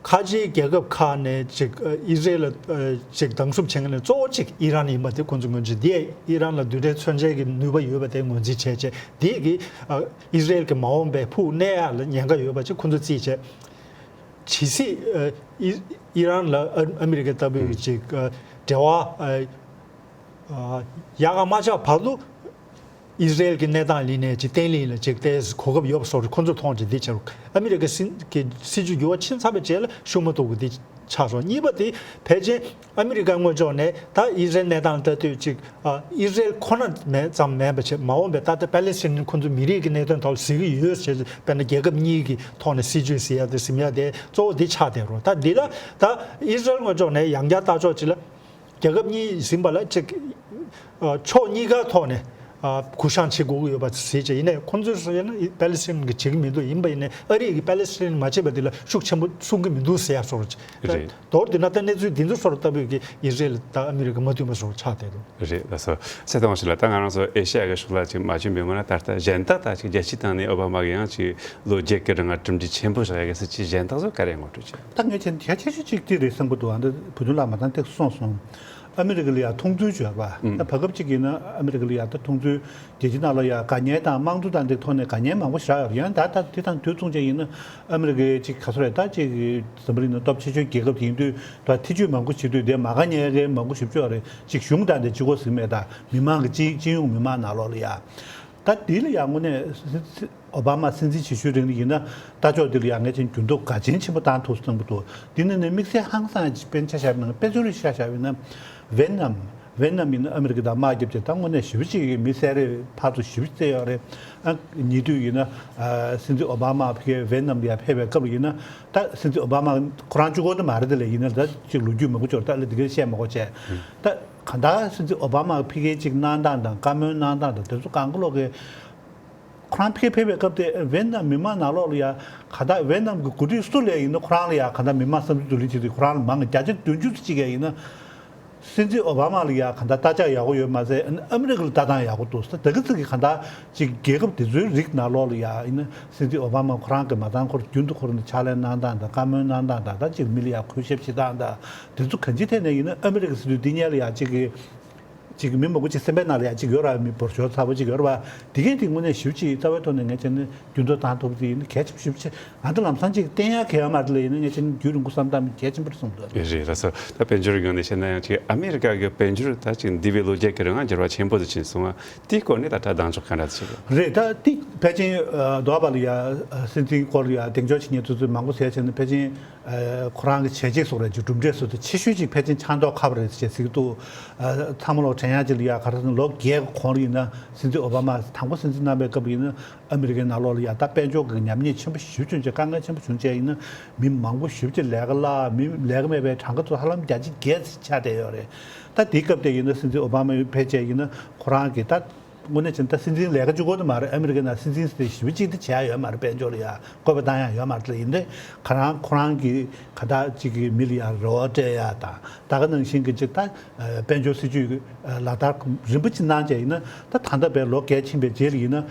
ཁ་ཆེའི་རྒྱལ་ཁབ་ཁག་ནས་ཅིག་ཨ་ཨི་ཟི་རལ་ལ་ཨ་ཅིག་སྡང་ཟུག་བྱེད་མཁན་ནི་གཙོ་བོ་གཅིག་ཨི་རན་ཡིན་པ་དེ་ཁོང་ཚོས་ངོས་འཛིན། དེས་ཨི་རན་ལ་རྡུལ་ཕྲན་མཚོན་ཆའི་གི་ནུས་པ་ཡོད་པ་དེ་ངོས་འཛིན་བྱས་བྱས། དེ་གིས་ཨ་ཨི་ཟི་རལ་གྱི་མ་འོངས་པའི་ཕུགས་གནས་ཡག་ལ་ཉེན་ཁ་ཡོད་པ་ཅིག་ཁོང་ཚོས་བརྩིས་བྱས། ཇི་སྲིད་ཨ་ཨི་ཨི་རན་ལ་ཨ་ཨ་མི་རི་ཀ་ལྟ་བུའི་ཅིག་ཨ་འབྲེལ་བ་ཨ་ཨ་ཡག་ག་མ་ཆགས་བར་དུ་ཨི་ཟི་རལ་གྱི་གནས་སྟངས་ལ་ནས་ཅིག་བརྟན་ལྷིང་ལ་ཅིག་ཏོག་ཙམ་གོ་སྐབས་ཡོད་པ་བཟོ་འདྲ་ཁོང་ཚོས་མཐོང་བྱས། འདི་བྱས་རུང་ཨ་མི་རི་ཀ་སྲིད་ཀྱི་སྲིད་ཇུས་འགྱུར་བ་ཕྱིན་ཚར་བའི་རྗེས་ལ་ཤུགས་མ་གཏོགས་ཀྱི་འདི་ཆགས་སོང་། གཉིས་པ་དེ་ཕལ་ཆེར་ཨ་མི་རི་ཀའི་ངོས་ཕྱོགས་ནས་ད་ཨི་ཟི་རལ་གནས་སྟངས་ལྟ་དུས་ཅིག་ཨ་ཨི་ཟི་རལ་ཁོ་ན་མེད་ཙམ་མིན་པ་བྱས། མ་འོངས་པའི་ད་ལྟ་པ་ལེ་སི་ཐན་ཁོང་ཚོ་མི་རིགས་ཀྱི་གནད་དོན་ཐོག་ལ་གཟིགས་ཀྱི་ཡོད་ཟེར། དཔེར་ན་རྒྱལ་ཁབ་གཉིས་ཀྱི་ཐོག་ནས་སྲིད་ཇུས་ཟེར་ཡ་དེ་ཟིན་ཡ་དེ་གཙོ་བོ་འདི་ཆགས་བསྡད་རེད། ད་འདི་ལ་ད་ཨི་ཟི་རལ་ངོས་ཕྱོགས་ནས་ཡང་བསྐྱར་ལྟ་ཕྱོགས་ཅིག་ལ་རྒྱལ་ཁབ་གཉིས་ཟིན་པ་ལ་ཅིག་ཨ་ཕྱོགས་གཉིས་ཀ་ཐོག་ནས་ཨ་གུ་བཤངས་བྱེད་དགོས་ཀྱི་ཡོད་པ་ཟེར་བྱས། ཡིན་ནའི་ཁོང་ཚོས་ཟེར་ན་པ་ལེ་སི་ཐན་གྱིས་བྱེད་ཀྱི་མི་འདུག་ཡིན་པ་ཡིན་ནའི་ཨ་རི་ཡིས་པ་ལེ་སི་ཐན་མ་བྱེད་པ་འདི་ལ་ཤུགས་ཆེན་པོ་གསུང་གི་མི་འདུག་ཟེར་ཡ་བཟོ་འདྲ་ཅིག་རེད། མདོར་བསྡུས་ན་ད་གནས་ཚུལ་འདི་ཚོ་བཟོ་འདྲ་ལྟ་བུ་གིས་ཨི་ཟི་རལ་དང་ཨ་མི་རི་ཀ་མ་མཐུན་པ་བཟོ་འདྲ་ཆགས་བསྡད་འདུག་རེད། ལགས་སོ། ཚེ་དང་བ་ཞིག་ལ། ད་ང་རང་ཚོ་ཨེ་ཤ་ཡ་གི་ཕྱོགས་ལ་ཅིག་མ་བྱོན་པའི་སྔོན་ན་ད་ལྟ་གཞན་དག་ད་ཅིག་རྒྱལ་སྤྱིའི་སྟེང་ནས་ཨོ་བྷ་མ་གི་ཡང་ཅིག་ལོ་བརྒྱད་ཀྱི་རིང་ལ་གྲུབ་འབྲས་ཆེན་པོ་བཞག་ཡ་གི་སྲིད་ཇུས་གཞན་དག་ཚོ་ག་རེ་ངོ་སྤྲོད་བྱེད། ད་ངས་བྱས་ན་གལ་ཆེ་ཤོས་གཅིག་དེ་རེད་བསམ་གྱི་འདུག་ཨ་ནི་བུ་ཆུང་ལགས་མ་ཚང་ཏོག་ཙམ་གསུངས་སོང་། ཨ་མི་རི་ཀ་ལ་ཡ་མཐོང་ཚུལ་བརྗོད་པ། ད་བར་སྐབས་གཅིག་ཡིན་ན་ཨ་མི་རི་ཀ་ལ་ཡ་ད་མཐོང་ཚུལ་རྒྱལ་སྤྱིའི་ནང་ལ་ཡ་དགའ་ཉེན་དང་དམངས་གཙོ་དང་དེ་ཐོག་ནས་དགའ་ཉེན་མང་པོ་ཞིག་རག་ཡོད་རེད། ཡང་ད་ད་དེ་དང་དུས་མཚུངས་ཅན་ཡིན་ན་ཨ་མི་རི་ཀའི་ཅིག་ག་ཚོད་རེད། ད་ཅིག་འཛམ་བུ་གླིང་ནང་སྟོབས་ཆེ་ཤོས་རྒྱལ་ཁབ་དེ་ཡིན་དུས་ད་ཐེ་ཇུས་མང་པོ་བྱེད་དུས་དེ་མ་དགའ་ཉེ་མཁན་མང་པོ་ཞེ་པོ་ཅིག་ཡོད་རེད། ཅིག་གཞུང་དང་དེ་གཅིག་པོ་ཟིག་མེད། ད་མི་མང་གི་སྤྱི་སྤྱི་ཡོངས་མི་མང་ནང་ལོགས་ལ་ཡ། ད་འདི་ལ་ཡ་དངོས་གནས་སྲིད་སྲིད་ཨོ་བྷ་མ་སྲིད་འཛིན་བྱེད་ཤུལ་རིང་ལ་ཡིན་ན་ལྟ་ཕྱོགས་འདི་ལ་ཡ་ངས་ཅིག་འགྱུར་ལྡོག་གལ་ཆེན་ཆེན་པོ་བཏང་ཐུབ་བསམ་གྱི་འདུག་འདི་ནི་ནི་དམིགས་བསལ་ཧང་སངས་ཅིག་དཔེར་ན་ཆ་བཞག་ན་དཔེ་མཚོན་རེ་ཆ་བཞག་པ་ཡིན་ན་ཝེ་ཏི་ནམ། ཝེ་ནམ་ཡིན་ན་ཨ་མི་རི་ཀ་དང་དམག་རྒྱབ་བྱས་ད་དངོས་གནས་ཞེ་པོ་ཅིག་མི་བསད་རེས་ཕར་ཚུར་ཞེ་པོ་ཅིག་བསད་ཡོད་རེད། ཨ་ཉེ་དུས་ཡིན་ན་ཨ་སྲིད་འཛིན་ཨོ་བྷ་མ་ཕ་གིར་ཝེ་ནམ་ལ་ཡར་ཕེབས་པའི་སྐབས་ལ་ཡིན་ན་ད་སྲིད་འཛིན་ཨོ་བྷ་མ་ཁོ་རང་གཅིག་པོ་དེ་མ་རེད་དེ་ལས་ཡིན་ན་ད་ཅིག་ལོ་རྒྱུས་མང་པོ་ཅིག་ཡོད་རེད། ད་ལས་དེ་ག་བཤད་མ་དགོས་བྱས་ད་གང་ལྟར་སྲིད་འཛིན་ཨོ་བྷ་མ་ཕ་གིར་ཅིག་གནང་སྟངས་དང་བཀའ་མོལ་གནང་སྟངས་དང་དེ་ཚོ་གང་ག་ལོག་གི་ཁོ་རང་ཕ་གིར་ཕེབས་པའི་སྐབས་དེ་ཝེ་ནམ་མི་མང་ནང་ལོགས་ལ་ཡ་ག་ད་ཝེ་ནམ་གྱི་འགོ་ཁྲིད་སུ་ལ་ཡིན་ན་ཁོ་རང་ལ་ཡ་ག་ད་མི་མང་བསམ་ཚུལ་བསྡུ་ལེན་བྱེད་དུས་ཁོ་རང་ལ་མང་བརྒྱ་ཆ་བདུན་ཅུ་ཙམ་ཅིག་ཡ་ཡིན་ན་སྲིད་འཛིན་ཨོ་བྷ་མ་ལ་ཡ་ག་ད་ལྟ་ཆ་ཡག་པོ་ཡོད་མ་ཟད་ཨ་མི་རི་ཀ་ལ་ལྟ་སྟངས་ཡག་པོ་འདུག་ད་ག་ཚོད་ཀྱི་ག་ད་ཅིག་རྒྱལ་ཁབ་དེ་ཚོའི་རིགས་ནང་ལོགས་ལ་ཡ་ཡིན་ན་སྲིད་འཛིན་ཨོ་བྷ་མ་ཁོ་རང་གི་མ་ཚང་ཁོར་རྒྱུན་དུ་ཁོ་རང་ལ་ཕྱག་ལས་གནང་སྟངས་དང་བཀའ་མོལ་གནང་སྟངས་དང་ད་ཅིག་མི་ལ་ཡ་གུས་ཞབས་བྱེད་སྟངས་དང་དེ་ཚོ་གང་ཅིའི་ཐད་ནས་ཡིན་ན་ཨ་མི་རི་ཀ་སྲིད་དོན་འདི་ཉལ་ལ་ཡ་ཅིག་གི་ཅིག་མི་མང་པོ་ཅིག་སེམས་པའི་ནང་ལ་ཡང་ཅིག་ཡོད་ར། མི་འབོར་ཤོར་ཚ་པོ་ཅིག་ཡོད་ར་བ། དེ་གས་དེ་དངོས་གནས་ཞིབ་ཅིག་རྩ་བའི་ཐོག་ནས་ངས་བྱས་ན་འགྱུར་ལྡོག་བཏང་ཐུབ་དེ་ཡིན་ན་གལ་ཆེན་པོ་ཞིབ་ཅིག་ང་ཚོ་ལམ་སང་ཅིག་བསྟན་ཡག་གལ་ཡོད་མ་རེད་ལ་ཡིན་ན་ངས་བྱས་ན་རྒྱུན་རིང་པོ་བསམ་བཏང་མི་གལ་ཆེན་པོ་རེད་བསམ་འདུག་རེད་རེད། ལགས་སོ། ད་དཔལ་འབྱོར་ཡོང་ནས་བཤད་ན་ཡང་ཅིག་ཨ་མི་རི་ཀ་གི་དཔལ་འབྱོར་ད་ཅིག་འདས་པའི་ལོ་རྒྱུས་ཀྱི་རིང་འགྱུར་བ་ཆེན་པོ་ཞིག་ཕྱིན་སོང་ང་། དེའི་སྐོར་ནས་ད་ལྟ་གདེང་འཇོག་ག་འདྲ་ཞིག་རེད། ད་དེ་ཕལ་ཆེར་འདོགས་པ་ལ་ཡ་སྲིད་འཛིན་སྐོར་ལ་ཡ་གདེང་འཇོག་བྱེད་མཁན་དེ་ཚོས་མང་པོ་ཟེར་བྱས་ན་ཕལ་ཆེར། ཁོ་རང་གི་བྱས་རྗེས་སོགས་རེད་ཅིག་གྲུབ་འབྲས་སོགས་དེ་ཆེ་ཤོས་ཅིག་ཕལ་ཆེར་ཆགས་མདོག་ཁ་པོ་རེད་ཅེས་ཟེར་གྱི་འདུག་ཚང་མ་ལོག་དྲན་ཡག་ཅིག་ལ་ཡ་ག་རེ་ཟེར་ན་ལོ་བརྒྱད་གོང་ལ་ཡིན་ན་སྲིད་འཛིན་ཨོ་བྷ་མ་དང་པོ་སྲིད་འཛིན་གནང་པའི་སྐབས་ཡིན་ན་ཨ་མི་རི་ཀའི་ནང་ལོགས་ལ་ཡ་ད་དཔལ་འབྱོར་གྱི་ཉམས་ཉེས་ཆེན་པོ་ཞེ་པོ་བྱུང་བྱས་དཀའ་ངལ་ཆེན་པོ་བྱུང་བྱས་ཡིན་ན་མི་མང་པོ་ཞེ་པོ་ཅིག་ལས་ཀ་བརླག་མི་ལས་ཀ་མེད་པའི་གྲངས་ཀ་ཚོ་ཧ་ལམ་བརྒྱ་ཆ་བརྒྱད་ཙམ་ཆགས་བསྡད་ཡོད་རེད། ད་དེའི་སྐབས་དེ་ཡིན་ན་སྲིད་འཛིན་ཨོ་བྷ་མ་ཕེབས་བྱས་ཡིན་ན་ཁོ་རང་གི་ད། དངོས་གནས་བྱས་ན་ད་སྲིད་འཛིན་ལས་ཀ་གཅིག་པོ་དེ་མ་རེད། ཨ་མི་རི་ཀའི་ནང་སྲིད་འཛིན་ཟེར་ཞེ་པོ་ཅིག་དེ་བྱས་ཡོད་མ་རེད། དཔལ་འབྱོར་ལ་ཡ་བཀོད་པ་བཏང་ཡག་ཡོད་མ་རེད་ལ་ཡིན་ཏེ་ཁ་རང་ཁོ་རང་གི་ཁ་བཏགས་གཅིག་གི་མི་ལ་ཡ་རེ་བ་སྤྲད་ཡག་དང་ད་ག་ནང་བཞིན་གྱི་ཅིག་ད་དཔལ་འབྱོར་སྲིད་ཇུས་ལག་བསྟར་རིམ་པ་ཅིག་གནང་བྱས་ཡིན་ན་ད་ད་ལྟ་བའི་ལོ་བརྒྱད་ཕྱིན་པའི་རྗེས་ལ་ཡིན་ན་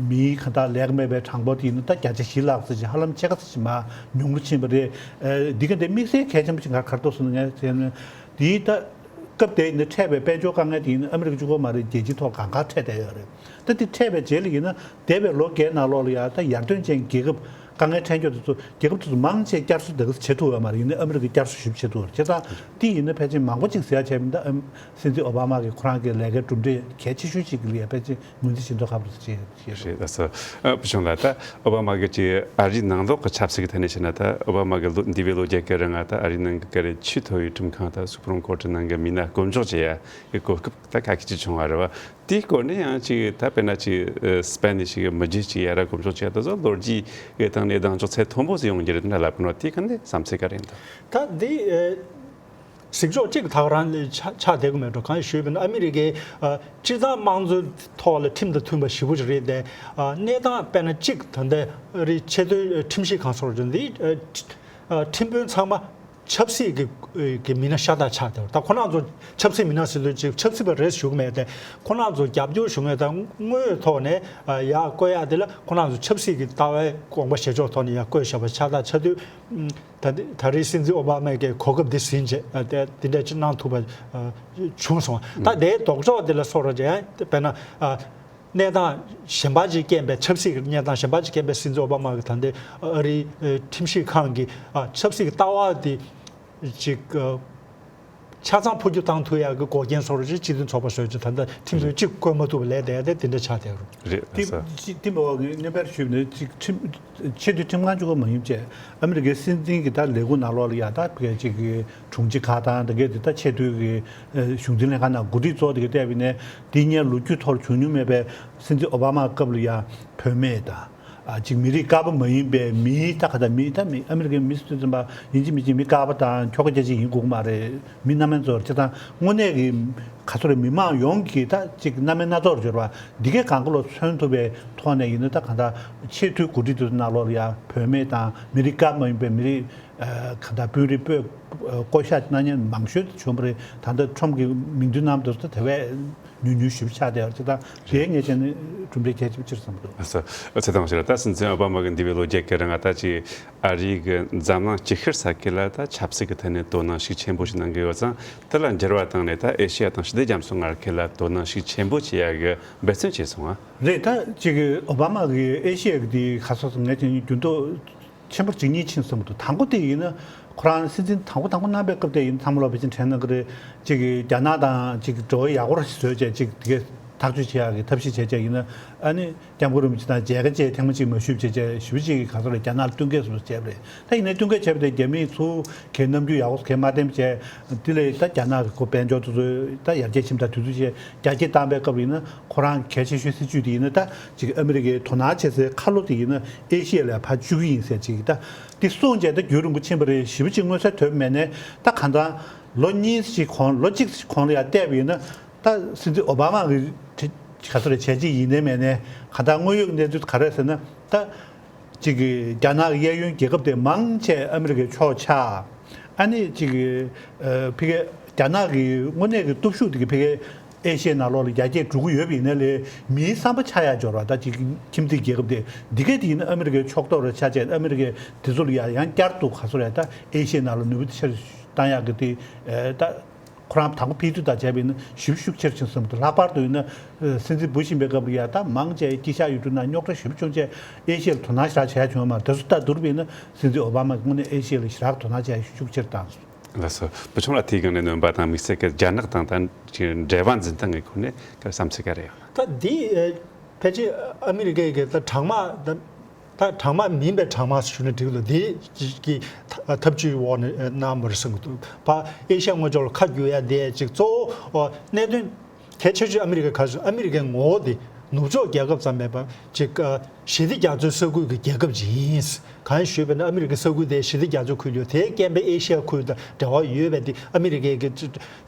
མིའི་ཁ་བཏགས་ལས་ཀ་མེད་པའི་གྲངས་འབོར་དེ་ཡིན་ན་ད་བརྒྱ་ཆ་བཞི་ལྷག་ཙམ་ཞིག་ཧ་ལམ་ཕྱེད་ཀ་ཙམ་ཞིག་མར་ཉུང་རུ་ཕྱིན་པ་རེད། འདི་ག་འདི་དམིགས་བསལ་གལ་ཆེན་པོ་ཅིག་ང་ག་རེ་འདུག་ཟེར་ན་ངས་བྱས་ན་འདིའི་ད། སྐབས་དེ་ནི་འཕྲད་པའི་དཔལ་འབྱོར་དཀའ་ངལ་དེ་ཡིན་ན་ཨ་མི་རི་ཀ་གཅིག་པོ་མ་རེད། རྒྱལ་སྤྱིའི་ཐོག་གང་ག་འཕྲད་བསྡད་ཡོད་རེད། ད་དེ་འཕྲད་པའི་རྗེས་ལ་ཡིན་ན་འདས་པའི་ལོ་བརྒྱད་ནང་ལོགས་ལ་ཡང་ད་ཡར་ཐོན་ཅན་རྒྱལ་ཁབ་དཀའ་ངལ་འཕྲད་མཁན་དེ་ཚོ་རྒྱལ་ཁབ་དེ་ཚོ་མང་ཆེ་བསྐྱར་གསོ་དེ་ག་ཚོད་བྱེད་ཐུབ་ཡོད་མ་རེད། ཡིན་ན་ཨ་མི་རི་ཀ་བསྐྱར་གསོ་ཞེ་པོ་བྱེད་ཐུབ་ཡོད་རེད། བྱས་ཙང་དེ་ཡིན་ན་ཕལ་ཆེར་མང་པོ་ཅིག་ཟེར་ཡ་བྱས་མིན་ད་ཨ་སྲིད་འཛིན་ཨོ་བྷ་མ་གི་ཁོ་རང་གི་ལས་ཀའི་གྲུབ་འབྲས་གལ་ཆེ་ཤོས་ཅིག་གི་ལ་ཡ་ཕལ་ཆེར་ངོས་འཛིན་བྱེད་མདོག་ཁ་པོ་རེད་ཅེས་ཞུ། རེད། ད་སོ་ཨ་བུ་ཆུང་ལགས། ད་ཨོ་བྷ་མ་གི་ཅིག་ཨ་རིའི་ནང་ལོགས་ཀྱི་ཆབ་སྲིད་ཀྱི་ཐད་ནས་བཤད་ན། ད་ཨོ་བྷ་མ་གི་ལོ་འདས་པའི་ལོ་བརྒྱད་ཀྱི་རིང་ང་ད་ཨ་རིའི་ནང་གི་ག་རེ་ཆེས་མཐོ་བའི་ཁྲིམས་ཁང་དང་སུ་པྲིམ་ཁོར་ཊི་ནང་གི་མི་སྣ་བསྐོ་འཇོག་བྱེད་ཡ་གི་གོ་སྐབས་ད་ཁ་ཤས་ཅིག་བྱུང་བ་རེད་བ། དེའི་སྐོར་ནས་ཡང་ཅིག་ད་དཔེར་ན་ཅིག་སྤེན་ནི་ཞིག་གི་མི་རྒྱུད་ཅིག་ཡ་ར་བསྐོ་འཇོག་བྱེད་ཡ་དེ་ཚོ་ལོ་རྒྱུས་ཀྱི་སྟེང་ནས་གདེང་འཇོག་ཚད་མཐོན་པོ་ཞིག་ཡོང་རྒྱུ་རེད་ད་ལབ་གི་ནོ། དེའི་ཁ་ནས་བསམ་ཚུལ་ག་རེ་ཡིན་ད། ད་འདི། གཟིགས་ཕྱོགས་གཅིག་ད་ག་རང་ལ་ཆགས་ཆགས་བསྡད་ཀྱི་མེད་འགྲོ། གང་ཞུས་པ་ཡིན་ན་ཨ་མི་རི་ཀའི་ཨ་སྤྱིར་བཏང་དམངས་གཙོའི་ཐོག་ལ་ཁྲིམས་དང་མཐུན་པ་ཞེ་པོ་ཅིག་རེད་དེ། ཨ་གནས་སྟངས་དཔེར་ན་གཅིག་ད་ལྟ་རི་ཆེས་མཐོའི་ཁྲིམས་ཞིབ་ཁང་སོགས་འདི་ཨ་ཁྲིམས་དཔོན་ཚང་མ་ཆབ་སྲིད་ཀྱི་ཀྱི་མི་སྣ་ཤ་སྟག་ཆགས་བསྡད་པ། ད་ཁོ་རང་ཚོ་ཆབ་སྲིད་མི་སྣ་ཟེར་དུས་ཅིག་ཆབ་སྲིད་པ་རེད་ཞུ་གི་མེད་དེ། ཁོ་རང་ཚོ་རྒྱབ་སྐྱོར་ཞུ་མཁན་དང་དངུལ་ཐོག་ནས་ཨ་ཡར་བསྐོ་ཡག་དེ་ལ་ཁོ་རང་ཚོ་ཆབ་སྲིད་ཀྱི་ལྟ་བའི་དགོངས་པ་བཞེས་ཕྱོགས་ཐོག་ནས་ཡར་བསྐོས་བཞག་པ་ཆགས་སྟངས་ཆགས་དུས། ད་ད་རེས་སྲིད་འཛིན་ཨོ་བྷ་མས་ཀྱི་གོ་སྐབས་འདི་ཟིན་རྗེས་ཨ་དེ་འདི་འདྲ་ཅིག་གནང་ཐུབ་པ་ཨ་བྱུང་སོང་། ད་དེའི་ལྡོག་ཕྱོགས་འདི་ལ་སོགས་ར་ཅིག་ཡང་དཔེར་ན་ཨ་གནས་སྟངས་གཞན་པ་ཅིག་རྐྱེན་པས། ཆབ་སྲིད་ཀྱི་གནས་སྟངས་གཞན་པ་ཅིག་རྐྱེན་པས་སྲིད་འཛིན་ཨོ་བྷ་མ་གི་ད་ལྟའི་ཨ་རིའི་ཨ་ཁྲིམས་ཞིབ་ཁང་གི་ཨ་ཆབ་སྲིད་ཀྱི་ལྟ་བ་འདི་ཅིག་ཨ་ཆ་ཚང་འཕོ་འགྱུར་བཏང་ཐུབ་ཡག་གི་འགོག་རྐྱེན་བཟོ་འདྲ་ཅིག་སྤྱི་མཐུན་ཚོགས་པ་བཟོས་ཅིག་ད་ལྟ་ཁྲིམས་དཔོན་གཅིག་བསྐོ་མ་ཐུབ་པ་ལས་དེ་ཡང་དེ་དེ་འདྲ་ཆགས་བསྡད་རུང་། རེད། དེ་ལགས་སོ། ཅི་དེ་མ་བ་ངས་སྙན་པར་ཞུས་ནས་ཅིག་ཁྲིམས་ཆེས་མཐོའི་ཁྲིམས་ཁང་གཅིག་པོ་མ་ཡིན་བྱས་ཨ་མི་རི་ཀའི་སྲིད་འཛིན་གྱི་ད་ལས་ཁུངས་ནང་ལོགས་ལ་ཡ་ད་ཕལ་ཆེར་གྱི་དྲུང་ཆེ་ཁག་དང་དེ་གའི་དེ་ད་ཆེས་མཐོའི་གི་གཞུང་འཛིན་ལྷན་ཁང་ནང་འགོ་ཁྲིད་ཚོ་དེ་གའི་བལྟས་པ་ཡིན་ནའི་དེ་སྔོན་ལོ་རྒྱུས་ཐོག་བྱུང་མྱོང་མེད་པའི་སྲིད་འཛིན་ཨོ་བྷ་མ་སྐབས་ལ་ཡ་བུད་མེད་དང་། ཨ་ཅིག་མི་རིགས་དཀར་པོ་མ་ཡིན་པའི་མིའི་ད་ག་ད་མི་ད་མི་ཨ་མི་རི་ཀའི་མི་སྲིད་དོན་ཚན་པ་ཡིན་གཅིག་མིན་གཅིག་མི་དཀར་པོ་དང་ཁྱོ་ག་རྒྱ་ཆེ་ཡིན་དགོས་ཀྱི་མ་རེད། མི་སྣ་མིན་ཚོར་བྱེད་སྟངས་དངོས་གནས་ཀྱི་ག་ཚོད་རེད། མི་མང་ཡོངས་ཀྱི་ད་ཅིག་སྣ་མིན་སྣ་ཚོགས་འབྱོར་བ་འདི་གས་གང་ག་ལོ་མཚོན་ཐུབ་པའི་ཐོག་ནས་ཡིན་ན་ད་གང་ལྟར་ཆེས་མཐོའི་འགོ་ཁྲིད་དེ་ཚོ་ནང་ལོགས་ལ་ཡང་བུད་མེད་དང་མི་རིགས་དཀར་པོ་མ་ཡིན་པའི་མི་རིགས་གང་ལྟར་དཔོན་རིགས་སྤོས་བསྐོ་བཞག་གནང་མཁན་མང་ཤོས་དེ་བྱུང་བ་རེད། ད་ལྟ་ཁྲོམ་གྱི་མིང་ཐོའི་ནང་དུ་ད་དེ་བས། ཉུང་ཉུང་ཞིབ་ཆགས་བསྡད་པ་ཅིག་དང་། དེའི་ངེས་ཅན་ནི་གྲུབ་འབྲས་གལ་ཆེན་པོ་ཆེར་བསམ་འདུག་ཨ་ཙི། ཨ་ཙི། ཐང་ཞིག་ལ་ད་སྲིད་འཛིན་ཨོ་བྷ་མ་གི་འདས་པའི་ལོ་བརྒྱད་ཀྱི་རིང་ང་ད་ཅིག་ཨ་རིའི་གི་འཛམ་གླིང་སྤྱི་ཤར་ས་ཁུལ་ལ་ད་ཆབ་སྲིད་ཀྱི་ཐད་ནས་དོ་སྣང་ཤུགས་ཆེན་པོ་ཞིག་གནང་གི་ཡོད་ཙང་། དེ་ལ་འགྱུར་བ་བཏང་ནས་ད་ཨེ་ཤི་ཡ་དང་ཞི་བདེ་རྒྱ་མཚོ་ལྔ་ཁུལ་ལ་དོ་སྣང་ཤུགས་ཆེན་པོ་བྱེད་ཡ་གི་འབད་བརྩོན་བྱས་སོང་ང་། རེད། ད་ཅིག་ཨོ་བྷ་མ་གི་ཨེ་ཤི་ཡ་གི་དེ་ག་ས་སོ་ངེས་ཅན་འགྱུར་ལྡོག་ཆེན་པོ་གཅིག་གཉིས་ཕྱིན་སོང་གི་འདུག་དང་པོ་དེ་ཡིན་ན་ཁོ་རང་སྲིད་འཛིན་དང་པོ་དང་པོ་གནང་པའི་སྐབས་དེ་ཡིན་ཚང་མ་ལོག་པའི་ཕྱིན་དྲན་གནང་གི་རེད། གཅིག་གིས་རྒྱ་ནག་དང་གཅིག་འབྲེལ་བ་ཡག་པོ་ར་ཞིག་བཟོས་བྱས་གཅིག་དེ་གས་ ཐག་གཅོད་བྱེད་ཡག་གི་ཐབས་ཤེས་བྱས་བྱས་ཡིན་ན། ཨ་ནི་སྐྱབས་མགོན་རིན་པོ་ཆེ་དང་མཇལ་ཁ་བཅས་ཐེངས་མ་གཅིག་མ་ཞུས་བྱས་བྱས་ཞུ་གཅིག་གི་ག་ཚོད་ལ་རྒྱ་ནག་ལ་བསྟུན་མཁས་སུ་བྱས་པ་རེད། ད་ཡིན་ནའི་བསྟུན་མཁས་བྱས་པ་དེ་རྒྱ་མིས་ཚུར་གའི་རྣམ་འགྱུར་ཡག་པོ་གའི་མ་བསྟན་བྱས། དེ་ལས་ད་རྒྱ་ནག་གི་ཁོ་དཔལ་འབྱོར་དེ་ཚོ་ད་ཡར་རྒྱས་ཕྱིན་དང་དུས་ཚོད་ཅིག་རྒྱ་སྐྱེད་བཏང་པའི་སྐབས་ཡིན་ན། ཁོ་རང་གལ་ཆེ་ཤོས་སྲིད་ཇུས་དེ་ཡིན་ན། ད་ཅིག་ཨ་མི་རི་ཀའི་དོ་སྣང་བྱེད་སའི་ཁ་ལོ་དེ་ཡིན་ན་ཨེ་ཤི་ཡ་ལ་ཕར་བཅུག་གི་ཡིན་ཟེར་ཅིག་ད་དེ་གསུངས་བྱས་ད་རྒྱུན་རིང་པོ་ཕྱིན་པ་རེད། ཞེ་པོ་ཅིག་མངོན་གསལ་དོད་པ་མེད་ནའི། ད་གང་ལྟར་ལོ་གཉིས་ཤིག་གོང་ལོ་གཅིག་གོང་ལ་ཡར་བལྟས་པ་ཡིན་ན། ད་སྲིད་འཛིན་ཨོ་བྷ་མ་གི་ག་ཚོད་རེད་བྱས་རྗེས་ཡིན་ནའི་མེད་ནའི། གང་ལྟར་དངོས་ཡོད་གནས་ཚུལ་ག་རེ་ཟེར་ན། ད་ཅིག་གི་རྒྱ་ནག་གི་གཡས་གཡོན་རྒྱལ་ཁབ་དེ་མང་ཆེ་ཨ་མི་རི་ཀའི་ཕྱོགས་ཆགས། ཨ་ནི་ཅིག་གི་ཨ་ཕ་གིའི་རྒྱ་ནག་གི་དངོས་གནས་ཀྱི་སྟོབས་ཤུགས་དེ་གི་ཕ་གིའི་ཨེ་ཤི་ཡའི་ནང་ལོགས་ལ་ཡར་རྒྱས་འགྲོ་གི་ཡོད་པ་ཡིན་ན་ལས། མིའི་བསམ་པ་ཆགས་ཡག་འབྱོར་བ། ད་ཅིག་ཁྱིམ་མཚེས་རྒྱལ་ཁབ་དེ་འདི་གས་དེ་ཡིན་ན་ཨ་མི་རི་ཀའི་ཕྱོགས་གཏོགས་ར་ཆ་བྱས། ཨ་མི་རི་ཀས་དེ་ཚོ་ལ་ཡང་ཡང་བསྐྱར་དུ་ག་ཚོད་རེད། ད་ཨེ་ཤི་ཡའི་ནང་ལ་ནུས་པ་ཆེར་བཏང་ཡག་གི་དེ་ཨ་ད། ཁོ་རང་དང་པོ་ཕེབས་དུས་དང་བྱས་པ་ཡིན་ན་ཞེ་པོ་ཤུགས་ཆེར་ཕྱིན་བསམ་འདུག་ལྷག་པར་དུ་ཡིན་ན། ཨ་སྲིད་འཛིན་བུ་ཤིན་པའི་སྐབས་ལ་ཡ་ད་མང་ཆེ་དཀྱིལ་ཤག་ཡུལ་གྲུ་ནང་རྙོག་དྲ་ཞེ་པོ་བྱུང་བྱས། ཨེ་ཤི་ཡ་ལ་དོ་སྣང་ཞེ་དྲག་བྱས་བྱུང་བ་མ་རེད། དེ་ཚོ་ལྟ་བསྡུར་བ་ཡིན་ན་སྲིད་འཛིན་ཨོ་བྷ་མ་གིས་དངོས་གནས་ཨེ་ཤི་ཡ་ལ་ཞེ་དྲག་དོ་སྣང་བྱས་ཤུགས་ཆེར་བཏང་སོང་། ལགས་སོ། བུ་ཆུང་ལགས་དེའི་སྒང་ནས་སྣོན་པ་དང་དམིགས་བསལ་གྱི་རྒྱ་ནག་དང་ད་འབྲེལ་བ་འཛིན་སྟངས་ཀྱི་སྐོར་ནས་བསམ་ཚུལ་ག་རེ་ཡོད། ད་འདི་ཨ་ཕལ་ཆེར་ཨ་མི་རི་ཀའི་གི་ད་གྲངས་མང་ད། ད་གྲངས་མང་མིན་པའི་གྲངས་མང་ཞུ་ན་འགྲིག་ལ། དེ་གི་ཐབས་ཇུས་འོག་ནས་གནང་བ་རེད་བསམ་གྱི་འདུག་ཕ་ཨེ་ཤ་ཡ་དངོས་ཕྱོགས་ལ་ཁ་བསྒྱུར་ཡ་དེ་ཅིག་གཙོ་བོ་གནད་དོན་གལ་ཆེ་ཤོས་ཨ་མི་རི་ཀ་ག་ཚོད། ཨ་མི་རི་ཀའི་ངོ་བོ་དེ་ནུབ་ཕྱོགས་རྒྱལ་ཁབ་ཙམ་མེད་པ་ཅིག་ཞི་བདེ་རྒྱ་མཚོའི་ས་ཁུལ་གྱི་རྒྱལ་ཁབ་ཅིག་ཡིན། གང་ཞུས་པ་ན་ཨ་མི་རི་ཀའི་ས་ཁུལ་དེ་ཞི་བདེ་རྒྱ་མཚོའི་ཁུལ་ཡོད། དེའི་རྐྱེན་པས་ཨེ་ཤ་ཡ་ཁུལ་དང་འབྲེལ་བ་ཡོད་པས། དེ་ཨ་མི་རི་ཀའི་གི་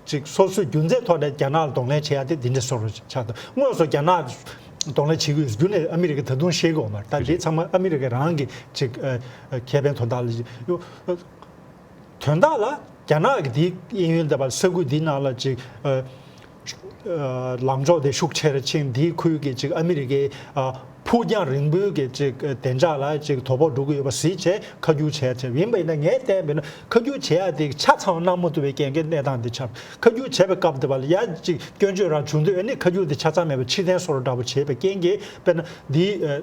ཅིག་སོ་སོའི་རྒྱུ་མཚན་ཐོག་ནས་རྒྱ་ནག་ལ་གདོང་ལེན་བྱེད་ཡ་དེ་འདི་འདྲ་བཟོ་འདྲ་ཆགས་འདུག་དངོས་སུ་རྒྱ་ནག་གདོང་ལེན་བྱེད་ཀྱི་ཡོད་རྒྱུ་ནས་ཨ་མི་རི་ཀས་ད་དུང་ཤེས་ཀྱི་ཡོད་མ་རེད། ད་འདི་ཚང་མ་ཨ་མི་རི་ཀ་རང་གི་ཅིག་ཨ་ཨ་ཁེ་ཕན་དོན་དག་ལ་ཡོད། དོན་དག་ལ་རྒྱ་ནག་གི་དེའི་གཡས་གཡོན་དེ་བ་ས་ཁུལ་འདི་ནང་ལ་ཅིག་ཨ་ཨ་ལངས་ཕྱོགས་དེ་ཤུགས་ཆེ་རུ་ཕྱིན། དེའི་ཁུལ་གྱི་ཅིག་ཨ་མི་རི་ཀའི་ཨ་ཕུགས་རྒྱང་རིང་པོའི་གི་ཅིག་བདེ་འཇགས་ལ་ཅིག་དོ་ཕོག་འགྲོ་གི་ཡོད་པ་གཟིགས་བྱས་ཁ་བསྒྱུར་བྱས་བྱས། ཡིན་པ་ཡིན་ན་ངས་བལྟས་པ་ཡིན་ན་ཁ་བསྒྱུར་བྱེད་ཡ་དེ་ཆ་ཚང་བ་གནང་མ་ཐུབ་པའི་རྐྱེན་གྱིས་གནས་སྟངས་འདི་ཆགས། ཁ་བསྒྱུར་བྱས་པའི་སྐབས་དེ་བ་ལ་ཡ་ཅིག་སྐྱོན་བརྗོད་རང་བྱུང་དུས། ཨ་ནི་ཁ་བསྒྱུར་དེ་ཆ་ཚང་མེད་པ་ཕྱིར་འཐེན་བཟོ་འདྲ་འདྲ་པོ་བྱས་པའི་རྐྱེན་གྱིས། དཔེར་ན་འདི་ཨ་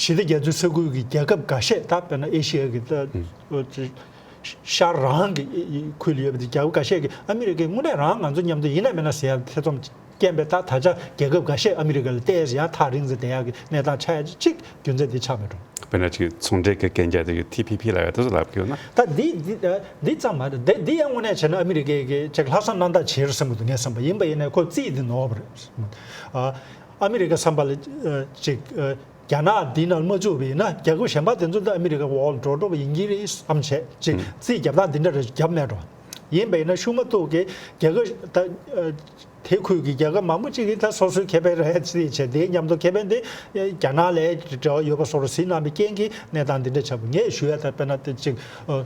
ཞི་བདེ་རྒྱ་མཚོའི་ས་ཁུལ་གྱི་རྒྱལ་ཁབ་འགའ་ཤས། ད་དཔེར་ན་ཨེ་ཤི་ཡ་གི་ད་ཨ་ཅིག་ཤར་རང་གི་ཁུལ་ཡོད་པ་དེ་རྒྱལ་ཁབ་འགའ་ཤས་ཀྱིས་ཨ་མི་རི་ཀས་དངོས་གནས་རང་ང་ཚོ་མཉམ་དུ་ཡིན་ན་མིན་ན་ཟེར་ཡ་ཐེ་ཚོམ་རྐྱེན་པས། ད་ད་ཆ་རྒྱལ་ཁབ་འགའ་ཤས་ཨ་མི་རི་ཀ་ལ་ཏོག་ཙམ་ཡང་ཐག་རིང་ཙམ་བསྡད་ཡག་གི་གནས་སྟངས་ཆགས་ཡ་ཅིག་རྒྱུ་མཚན་འདི་ཆགས་མེད་འགྲོ། དཔེར་ན་ཅིག་ཚོང་འབྲེལ་གྱི་གན་རྒྱ་དེ་གི་ཐི་པི་པི་ལབ་ཡ་དེ་ཚོ་ལབ་ཀྱི་ཡོད་ན། ད་འདི་འདི་འདི་ཙམ་མ་རེད། འདི་འདི་ཡང་དངོས་གནས་བྱས་ན་ཨ་མི་རི་ཀའི་གི་ཅིག་ལྷག་བསམ་རྣམ་དག་བྱེད་རེད་བསམ་གྱི་འདུག་ངས་བསམ་པ་ཡིན་པ་ཡིན་ནའི་ཁོ་རྩིས་འདི་ནོར་བ་རེད། ཨ་ཨ་མི་རི་ཀ་བསམ་པ་ལ་ཅིག་རྒྱ་ནག་འདི་ནང་མ་བཅུག་པ་ཡིན་ན་རྒྱལ་ཁབ་གཞན་པ་དེ་ཚོ་ད་ཨ་མི་རི་ཀ་འོག་ལ་འགྲོ་འགྲོ་བ་ཡིན་གྱི་རེད་བསམ་བྱས་ཅིག་རྩིས་རྒྱབ་སྟངས་འདི་འདྲ་རེ་རྒྱབ་མེད་འགྲོ། ཡིན་པ་ཡིན་ན་ཤུགས་མ་གཏོགས་ཀྱི་རྒྱལ་ཁབ་ད་དེ་ཁུལ་གྱི་རྒྱལ་ཁབ་མང་པོ་ཅིག་གིས་ད་སོ་སོའི་ཁེ་ཕན་རེད་ཅེས་བྱས། དེའི་མཉམ་དུ་ཁེ་ཕན་དེ་རྒྱ་ནག་ལ་འབྲེལ་བ་ཡོད་པ་བཟོ་འདྲ་གཟིགས་གནང་བའི་རྐྱེན་གྱིས་གནས་སྟངས་འདི་འདྲ་ཆགས་པ། ངས་ཞུ་ཡ་ད་དཔེར་ན་དེ་ཅིག་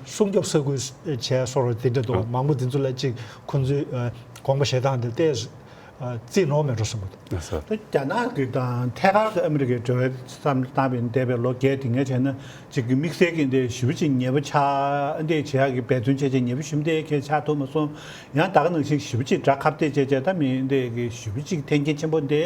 སྲུང་སྐྱོབ་ས་ཁུལ་བྱས་བཟོ་འདྲ་དེ་འདྲ་འདུག་མང་པོ་དེ་ཚོ་ལ་ཅིག་ཁོང་ཚོའི་དགོངས་པ་བཞེས་སྟངས་དེ་ཏོག་ཙམ་རྩིས་ནོར་མེད་འགྲོ་བསམ་གྱི་འདུག་ད་རྒྱ་ནག་གི་དང་ཐད་ཀར་དུ་ཨ་མི་རི་ཀའི་འབྲེལ་བའི་བསམ་བློ་བཏང་བའི་འདས་པའི་ལོ་བརྒྱད་དེ་ངས་བྱས་ན་ཅིག་གི་དམིགས་བསལ་གྱི་འདི་ཞེ་པོ་ཅིག་ཉེ་པོ་ཆགས། འདི་བྱེད་ཡག་གི་འབད་བརྩོན་བྱས་བྱས་ཉེ་པོ་ཞེ་པོ་འདི་གས་ཆགས་ཐུབ་མ་སོང་། ཡང་ད་ག་ནང་བཞིན་ཞེ་པོ་ཅིག་དགྲ་ཁ་གཏད་བྱས་བྱས་ད་མི་འདི་གི་ཞེ་པོ་ཅིག་འཐེན་འཁྱེར་ཆེན་པོ་འདི་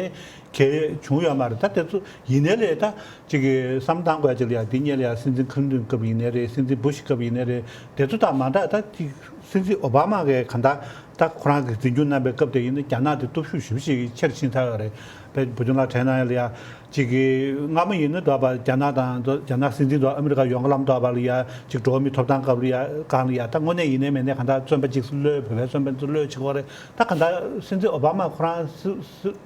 གས་བྱུང་ཡོད་མ་རེད། ད་དེ་ཚོ་ཡིན་ནའི་ལས་ད་ཅིག་གི་བསམ་བློ་བཏང་དགོས་ཡ་ཅིག་ལ་ཡ། འདི་སྔོན་ལ་ཡ་སྲིད་འཛིན་ཁི་ལིན་ཏོན་སྐབས་ཡིན་ནའི་རེད། སྲིད་འཛིན་བུ་ཤི་སྐབས་ཡིན་ནའི་རེད། དེ་ཚོ་དང་མ་འདྲ་ད་ཅིག་སྲིད་འཛིན་ཨོ་བྷ་མ་གིས་གང་ལྟར་ད་ཁོ་རང་གིས་འཛིན་སྐྱོང་གནང་པའི་སྐབས་དེ་ཡིན་ན་རྒྱ་ནག་དེ་སྟོབས་ཤུགས་ཞེ་པོ་ཅིག་ཆེར་ཕྱིན་ཚར་བ་རེད། དཔེ་བུ་ཆུང་ལགས་དྲན་གནང་ཡ་ལ་ཡ། ཅིག་གི་སྔ་མོ་ཡིན་ན་འདྲ་པ་རྒྱ་ནག་དང་རྒྱ་ནག་སྲིད་འཛིན་དང་ཨ་མི་རི་ཀ་ཡོང་གི་ལམ་འདྲ་པ་ལ་ཡ། ཅིག་འགྲོ་བ་མིའི་ཐོབ་ཐང་སྐབས་ལ་ཡ་སྒང་ལ་ཡ། ད་དངོས་གནས་ཡིན་ནའི་མིན་ནའི་གང་ལྟར་བཙོན་པ་གཅིག་གློད། བོད་པའི་བཙོན་པ་ཚོ་གློད་བྱེད་ཀྱི་ཡོད་རེད། ད་གང་ལྟར་སྲིད་འཛིན་ཨོ་བྷ་མ་ཁོ་རང་སྲིད་སྲིད་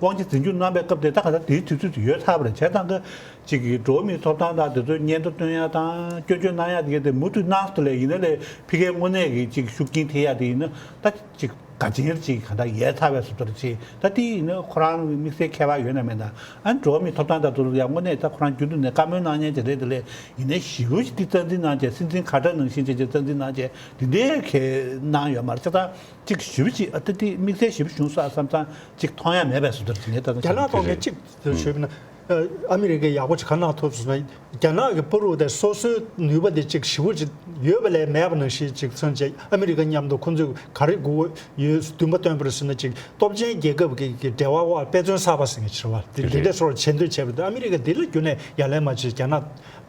དབང་ཆ་འཛིན་སྐྱོང་གནང་པའི་སྐབས་དེ་ད་གང་ལྟར་དེའི་དུས་ཚོད་དེ་ཡོལ་ཚར་བ་རེད། བྱས་ཙང་གི་ཅིག་གི་འགྲོ་བ་མིའི་ཐོབ་ཐང་དང་དེ་ཚོའི་སྙན་ཐོ་སྟོན་ཡ་དང་སྐྱོན་བརྗོད་གནང་ཡ་དེ་གས་དེ་མུ་མཐུད་གནང་སོང་དེ་ལས་ཡིན་ནའི་ལས་ཕ་གིའི་དངོས་གནས་ཀྱི་ཅིག་ཤུགས་རྐྱེན་ཐེབས་ཡ་དེ་ཡིན་ན་ད་ཅིག་ག་ཅིག་ཅིག་ག་འདྲ་ཡལ་ཚར་བའི་བཟོ་ལྟ་ཅིག་ད་དེ་ཡིན་ན་ཁོ་རང་དམིགས་བསལ་ཁྱད་པར་ཡོད་ན་མེད་ན། ཨ་ནི་འགྲོ་བ་མིའི་ཐོབ་ཐང་དང་དེ་ཚོ་ཡང་དངོས་གནས་ད་ཁོ་རང་རྒྱུན་དུ་ནས་བཀའ་མོལ་གནང་མཁན་ཅིག་རེད། དེ་ལས་ཡིན་ནའི་ཞེ་པོ་ཅིག་དེ་རྩ་འཛིན་གནང་བྱས། སྲིད་འཛིན་ཁ་ཏར་ནང་བཞིན་བྱས་བྱས་རྩ་འཛིན་གནང་བྱས་དེ་འདྲའི་གས་གནང་ཡོད་མ་རེད། བྱས་ཙང་ཅིག་ཞེ་པོ་ཅིག་ཨ་ད་དེ་དམིགས་བསལ་ཞེ་པོ་བྱུང་ས་བསམ་ཙང་ཅིག་མཐོང་ཡ་མེད་པའི་བཟོ་ལྟ་ཅིག་ངས་ད་རྒྱ་ནག་ཐོག་ནས་ཅིག་ཞུས་པ་ན། ཨ་མི་རི་ཀས་ཡག་པོ་ཅིག་ག་གནང་ཐུབ་སོང་ན། རྒྱ་ནག་གི་བར་དུ་དེ་སོ་སོའི་ནུས་པ་དེ་ཅིག་ཞེ་པོ་ཅིག་ཡོད་པ་ལས་མེད་པ་ནང་བཞིན་ཅིག་མཚོན་བྱས། ཨ་མི་རི་ཀ་མཉམ་དུ་ཁོང་ཚོས་ག་རེ་དགོས་ཡོད་འདུན་པ་བཏོན་པར་ཟེར་ན། ཅིག་སྟོབས་ཆེན་རྒྱལ་ཁབ་ཀྱི་གི་འབྲེལ་བ་འོག་དཔེ་མཚོན་གསར་པ་ཟེར་མཁན་ཅིག་རེད་བ། དེ་འདི་རེད། འདྲ་སོར་ཆེ་འདོད་བྱས་པ་དེ། ཨ་མི་རི་ཀ་འདི་ལ་རྒྱུན་ནས་ཡ་ལན་མ་བྱེད། རྒྱ་ནག་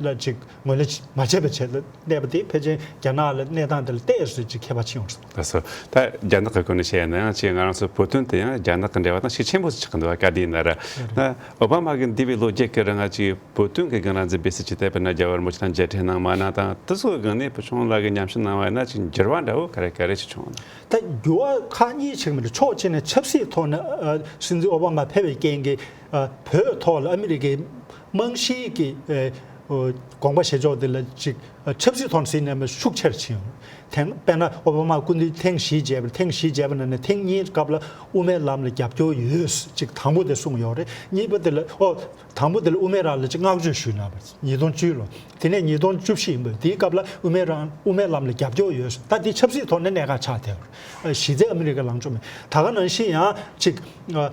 ལ་ཅིག་ངོས་ལེན་མ་བྱས་པའི་ཆེད་དུ་གནས་པ་དེ། ཕལ་ཆེར་རྒྱ་ནག་ལ་གནས་སྟངས་དེ་ལ་བལྟས་ཟེར་ཅིག་ཁྱད་པར་ཕྱིན་ཡོང་། ལགས་སོ། ད་རྒྱ་ནག་གི་སྐོར་ནས་བཤད་ན་ཡང་། ཅིག་ང་རང་ཚོ་བོད་དོན་དེ་ཡང་རྒྱ་ནག་གི་འབྲེལ་བ་དང་ཤུགས་ཆེན་པོ་ཞིག་ཆགས་འདུག་བ། བཀའ་བསྡུར་ནང་ར། ད་ཨོ་བྷ་མ་གི་འདས་པའི་ལོ་བརྒྱད་ཀྱི་རིང་ང་ཅིག་བོད་དོན་གྱི་སྒང་ལ་འཛིན་པའི་སྲིད་ཇུས་དེ། དཔེར་ན་རྒྱལ་བ་རིན་པོ་ཆེ་དང་མཇལ་འཕྲད་གནང་མ་གནང་དང་། དེ་ཚོའི་སྒང་ནས་བུ་ཆུང་ལགས་ཀྱིས་ཉམས་ཞིབ་གནང་བ་ཡིན་ན། ཅིག་འགྱུར་བ་འདྲ་བོ་ག་རེ་ག་རེ་ཞིག་བྱུང་བ་ན། ད་འགྱུར་བ་ཁག་གཉིས་ཆགས་མི་འདུག་ཕྱོགས་གཅིག་ནས་ཆབ་སྲིད་ཐོག་ནས་ཨ་སྲིད་འཛིན་ཨོ་བྷ་མ་ཕེབས་པའི་རྐྱེན་གྱིས་ཨ་བོད་ཐོག་ལ་ཨ་མི་རི་ཀའི་རྨང་གཞིའི་གི་ཨ་དགོངས་པ་བཞེས་ཕྱོགས་དེ་ལ་ཅིག་ཆབ་སྲིད་ཐོག་ནས་ཟེར་ནས་མ་ཤུགས་ཆེར་ཕྱིན་ཡོད། ཐེངས་དཔེར་ན་ཨོ་བྷ་མ་སྐུ་མདུན་ཐེངས་བཞི་མཇལ་བ། ཐེངས་བཞི་མཇལ་བ་ནང་ནས་ཐེངས་གཉིས་སྐབས་ལ་དབུ་མའི་ལམ་ལ་རྒྱབ་སྐྱོར་ཡོད་ཅིག་དང་པོ་དེ་གསུངས་ཡོད་རེད། གཉིས་པ་དེ་ལ་ཨོ་དང་པོ་དེ་ལ་དབུ་མའི་ལམ་ལ་ཅིག་བསྔགས་བརྗོད་ཞུས་གནང་བ། ཉིས་སྟོང་བཅུ་ལོ། དེ་ནས་ཉིས་སྟོང་བཅུ་བཞི་ཡིན་པ། དེའི་སྐབས་ལ་དབུ་མའི་རང་དབུ་མའི་ལམ་ལ་རྒྱབ་སྐྱོར་ཡོད། ད་དེ་ཆབ་སྲིད་ཐོག་ནས་གནད་འགག་ཆགས་བསྡད་ཡོད་རེད། གཞི་རྩའི་ཨ་མི་རི་ཀའི་ལངས་ཕྱོགས་མེད། ད་ག་ནང་བཞིན་ཡང་ཅིག་ཨ་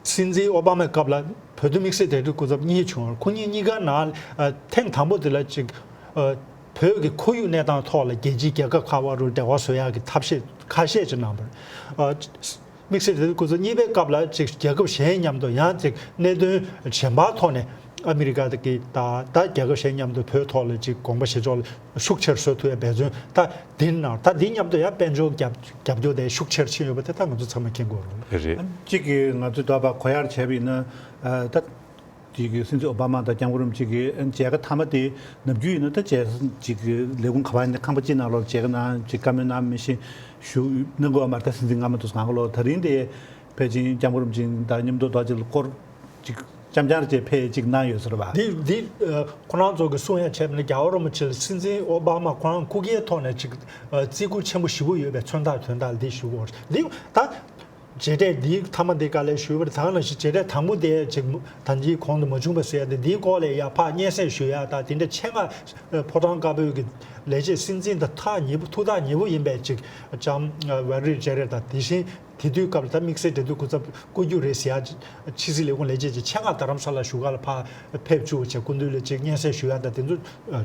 སྲིད་འཛིན་ཨོ་བྷ་མའི་སྐབས་ལ་བོད་དོན་དམིགས་བསལ་འབྲེལ་མཐུད་སྐུ་ཚབ་གཉིས་བྱུང་བར། ཁོ་གཉིས་གཉིས་ཀ་ནང་ཨ་ཐེངས་དང་པོ་དེ་ལ་ཅིག་ཨ་བོད་ཀྱི་ཁོར་ཡུག་གནས་སྟངས་ཐོག་ལ་རྒྱལ་སྤྱིའི་རྒྱལ་ཁབ་ཁག་དབར་དུ་འབྲེལ་བ་བཟོ་ཡག་གི་ཐབས་ཤེས་ཁ་ཤས་ཅིག་གནང་བར། ཨ་དམིགས་བསལ་འབྲེལ་མཐུད་སྐུ་ཚབ་གཉིས་པའི་སྐབས་ལ་ཅིག་རྒྱལ་ཁབ་གཞན་མཉམ་དུ་ཡང་ཅིག་གནད་དོན་གཞན་པ་ཐོག་ནས་ཨ་མི་རི་ཀ་གི་ད་ད་རྒྱལ་ཁབ་གཞན་མཉམ་དུ་བོད་ཐོག་ལ་ཅིག་དགོངས་པ་བཞེས་ཕྱོགས་ལ་ཤུགས་ཆེར་བཟོ་ཐུབ་པའི་འབད་བརྩོན། ད་འདི་ནང་ད་འདི་མཉམ་དུ་ཡང་དཔལ་འབྱོར་རྒྱབ་རྒྱབ་སྐྱོར་དེ་ཤུགས་ཆེར་ཕྱིན་ཡོད་པ་དེ་ད་ང་ཚོ་ཚང་མས་མཁྱེན་གྱི་ཡོད་རེད། རེད། གཅིག་གིས་ང་ཚོས་ད་བར་གོ་ཡག་བྱས་པ་ཡིན་ན། ཨ་ད་དེ་གི་སྲིད་འཛིན་ཨོ་བྷ་མ་དང་སྐྱབས་མགོན་རིན་པོ་ཆེ་གི་མཇལ་ཁ་མཐའ་མ་དེ་ནམ་རྒྱུན་ཡིན་ན། ད་མཇལ་ཅིག་ལས་ཁུངས་ག་པར་ཡིན་ན་ཁང་པ་གཅིག་ནང་ལོགས་མཇལ་ཁ་གནང་། ཅིག་བཀའ་མོལ་གནང་མི་ཤེས་ཞུ་གནང་དགོས་པ་མ་རེད། ད་སྲིད་འཛིན་སྔ་མ་དུ་སྒང་ག་ལོ། ད་རིང་དེ་ཕལ་ཆེར་སྐྱབས་མགོན་རིན་པོ་ཆེ་དང་མཉམ་དུ་རྡོ་རྗེ་ལ་སྐོར་ཅིག་ཅམ་ཅམ་རེ་ཅིག་ཕེབས་ཅིག་གནང་ཡོད་ཟེར་བ། འདི་འདི་ཨ་ཁོ་རང་ཚོ་གི་གསུང་ཡ་བྱས་པ་ན། རྒྱལ་བ་རིན་པོ་ཆེ་ལ་སྲིད་འཛིན་ཨོ་བྷ་མ་ཁོ་རང་སྐུ་སྒེར་ཐོག་ནས་ཅིག་ཨ་བརྩི་བཀུར་ཆེན་པོ་ཞེ་པོ་ཡོད་པའི་མཚོན་རྟགས་དོན་དག་འདི་ཞུ་དགོས་རེད། འདི་ད་མཇལ་འཕྲད་འདིའི་མཐའ་མ་འདི་ག་ལེར་ཞུས་པ་རེད། ད་ག་ནང་བཞིན་མཇལ་འཕྲད་དང་པོ་དེ་ཅིག་ད་ལྟའི་གོང་དུ་མ་བྱུང་བ་ཟེར་ཡ་དེ། འདིའི་སྐོར་ལ་ཡ་ཕར་སྙན་སེང་ཞུ་ཡ་དང་དེ་འདྲ་ཆེད་མངགས་ཕོ་བྲང་དཀར་པོའི་གི་ལས་བྱེད་སྲིད་འཛིན་དང་ཐག་ཉེ་པོ། ཐུགས་ཐག་ཉེ་པོ་ཡིན་པའི་ཅིག་ལྕམ་ཝེན་རི་ཇེ་རེ་དང་། དེ་བཞིན་དེ་དུས་སྐབས་ལ་ད་དམིགས་བསལ་འབྲེལ་མཐུད་སྐུ་ཚབ་བསྐོ་རྒྱུ་རེད་ཟེར་ཡ། ཕྱི་སྲིད་ལས་ཁུངས་ལས་བྱེད་ཅིག་ཆེད་མངགས་རྡ་རམ་ས་ལ་བཞུགས་སྒར་ལ་ཕར་ཕེབས་བཅུག་བྱས་སྐུ་མདུན་ལ་ཅིག་སྙན་སེང་ཞུ་ཡ་དང་དེ་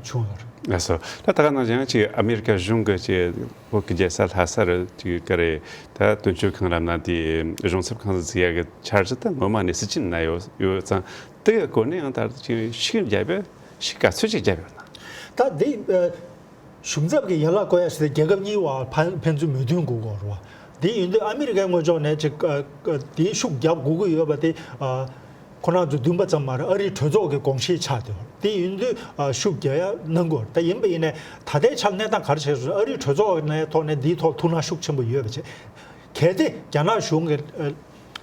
ཚོ་བྱུང་ཡོད་རེད། ལགས་སོ། ད་ད་ག་ནང་བཞིན་ཅིག་ཨ་མི་རི་ཀ་གཞུང་གི་ཅིག་བོད་ཀྱི་རྒྱལ་ས་ལྷ་ས་རུ་ཅིག་ག་རེ་ད་དོན་གཅོད་ཁང་ར་ན་དེ་གཞུང་ཚབ་ཁང་བཙུགས་ཡ་གི་འཆར་གཞི་ད་སྔོན་མ་ནས་སྲིད་ཇུས་ནང་ཡོད་ཡོད་ཙང་། དེ་གི་སྐོར་ནས་ཡང་ད་ཅིག་ཤུགས་རྒྱབ་ཡོད། ཤུགས་ག་ཚོད་ཅིག་བརྒྱབ་ཡོད་ན། ད་འདི་ཨ་གཞུང་ཚབ་ཀྱི་ཡན་ལག་བསྐོ་ཡ་ཟེར་ཏེ་རྒྱལ་ཁབ་གཉིས་བར་ཕན་ཕན་ཚུན་མོས་མཐུན་དགོས་ཀྱི་ཡོད་རེད་བ། དེ་ཡིན་དུས་ཨ་མི་རི་ཀའི་ངོས་ཕྱོགས་ནས་ཅིག་ཨ་ཨ་དེའི་ཤུགས་རྒྱབ་དགོས་ཀྱི་ཡོད་པ་དེ། ཨ་ཁོ་རང་ཚོ་བདུན་པ་ཙམ་མ་རེད། ཨ་རིའི་གྲོས་ཚོགས་ཀྱི་དགོངས་གཞི་ཆགས་བསྡད་ཡོད་རེད། དེ་ཡིན་དུས་ཨ་ཤུགས་རྒྱག་ཡ་གནང་དགོས་རེད། ད་ཡིན་པ་ཡིན་ནའི་ད་ལྟའི་ཆར་གནས་སྟངས་ག་རེ་བྱས་སོང་། ཨ་རིའི་གྲོས་ཚོགས་ནས་ཐོག་ནས་འདིའི་ཐོག་ཐུགས་སྣང་ཤུགས་ཆེན་པོ་ཡོད་པ་བྱས། གལ་ཏེ་རྒྱ་ནག་གཞུང་གིས་ཨ་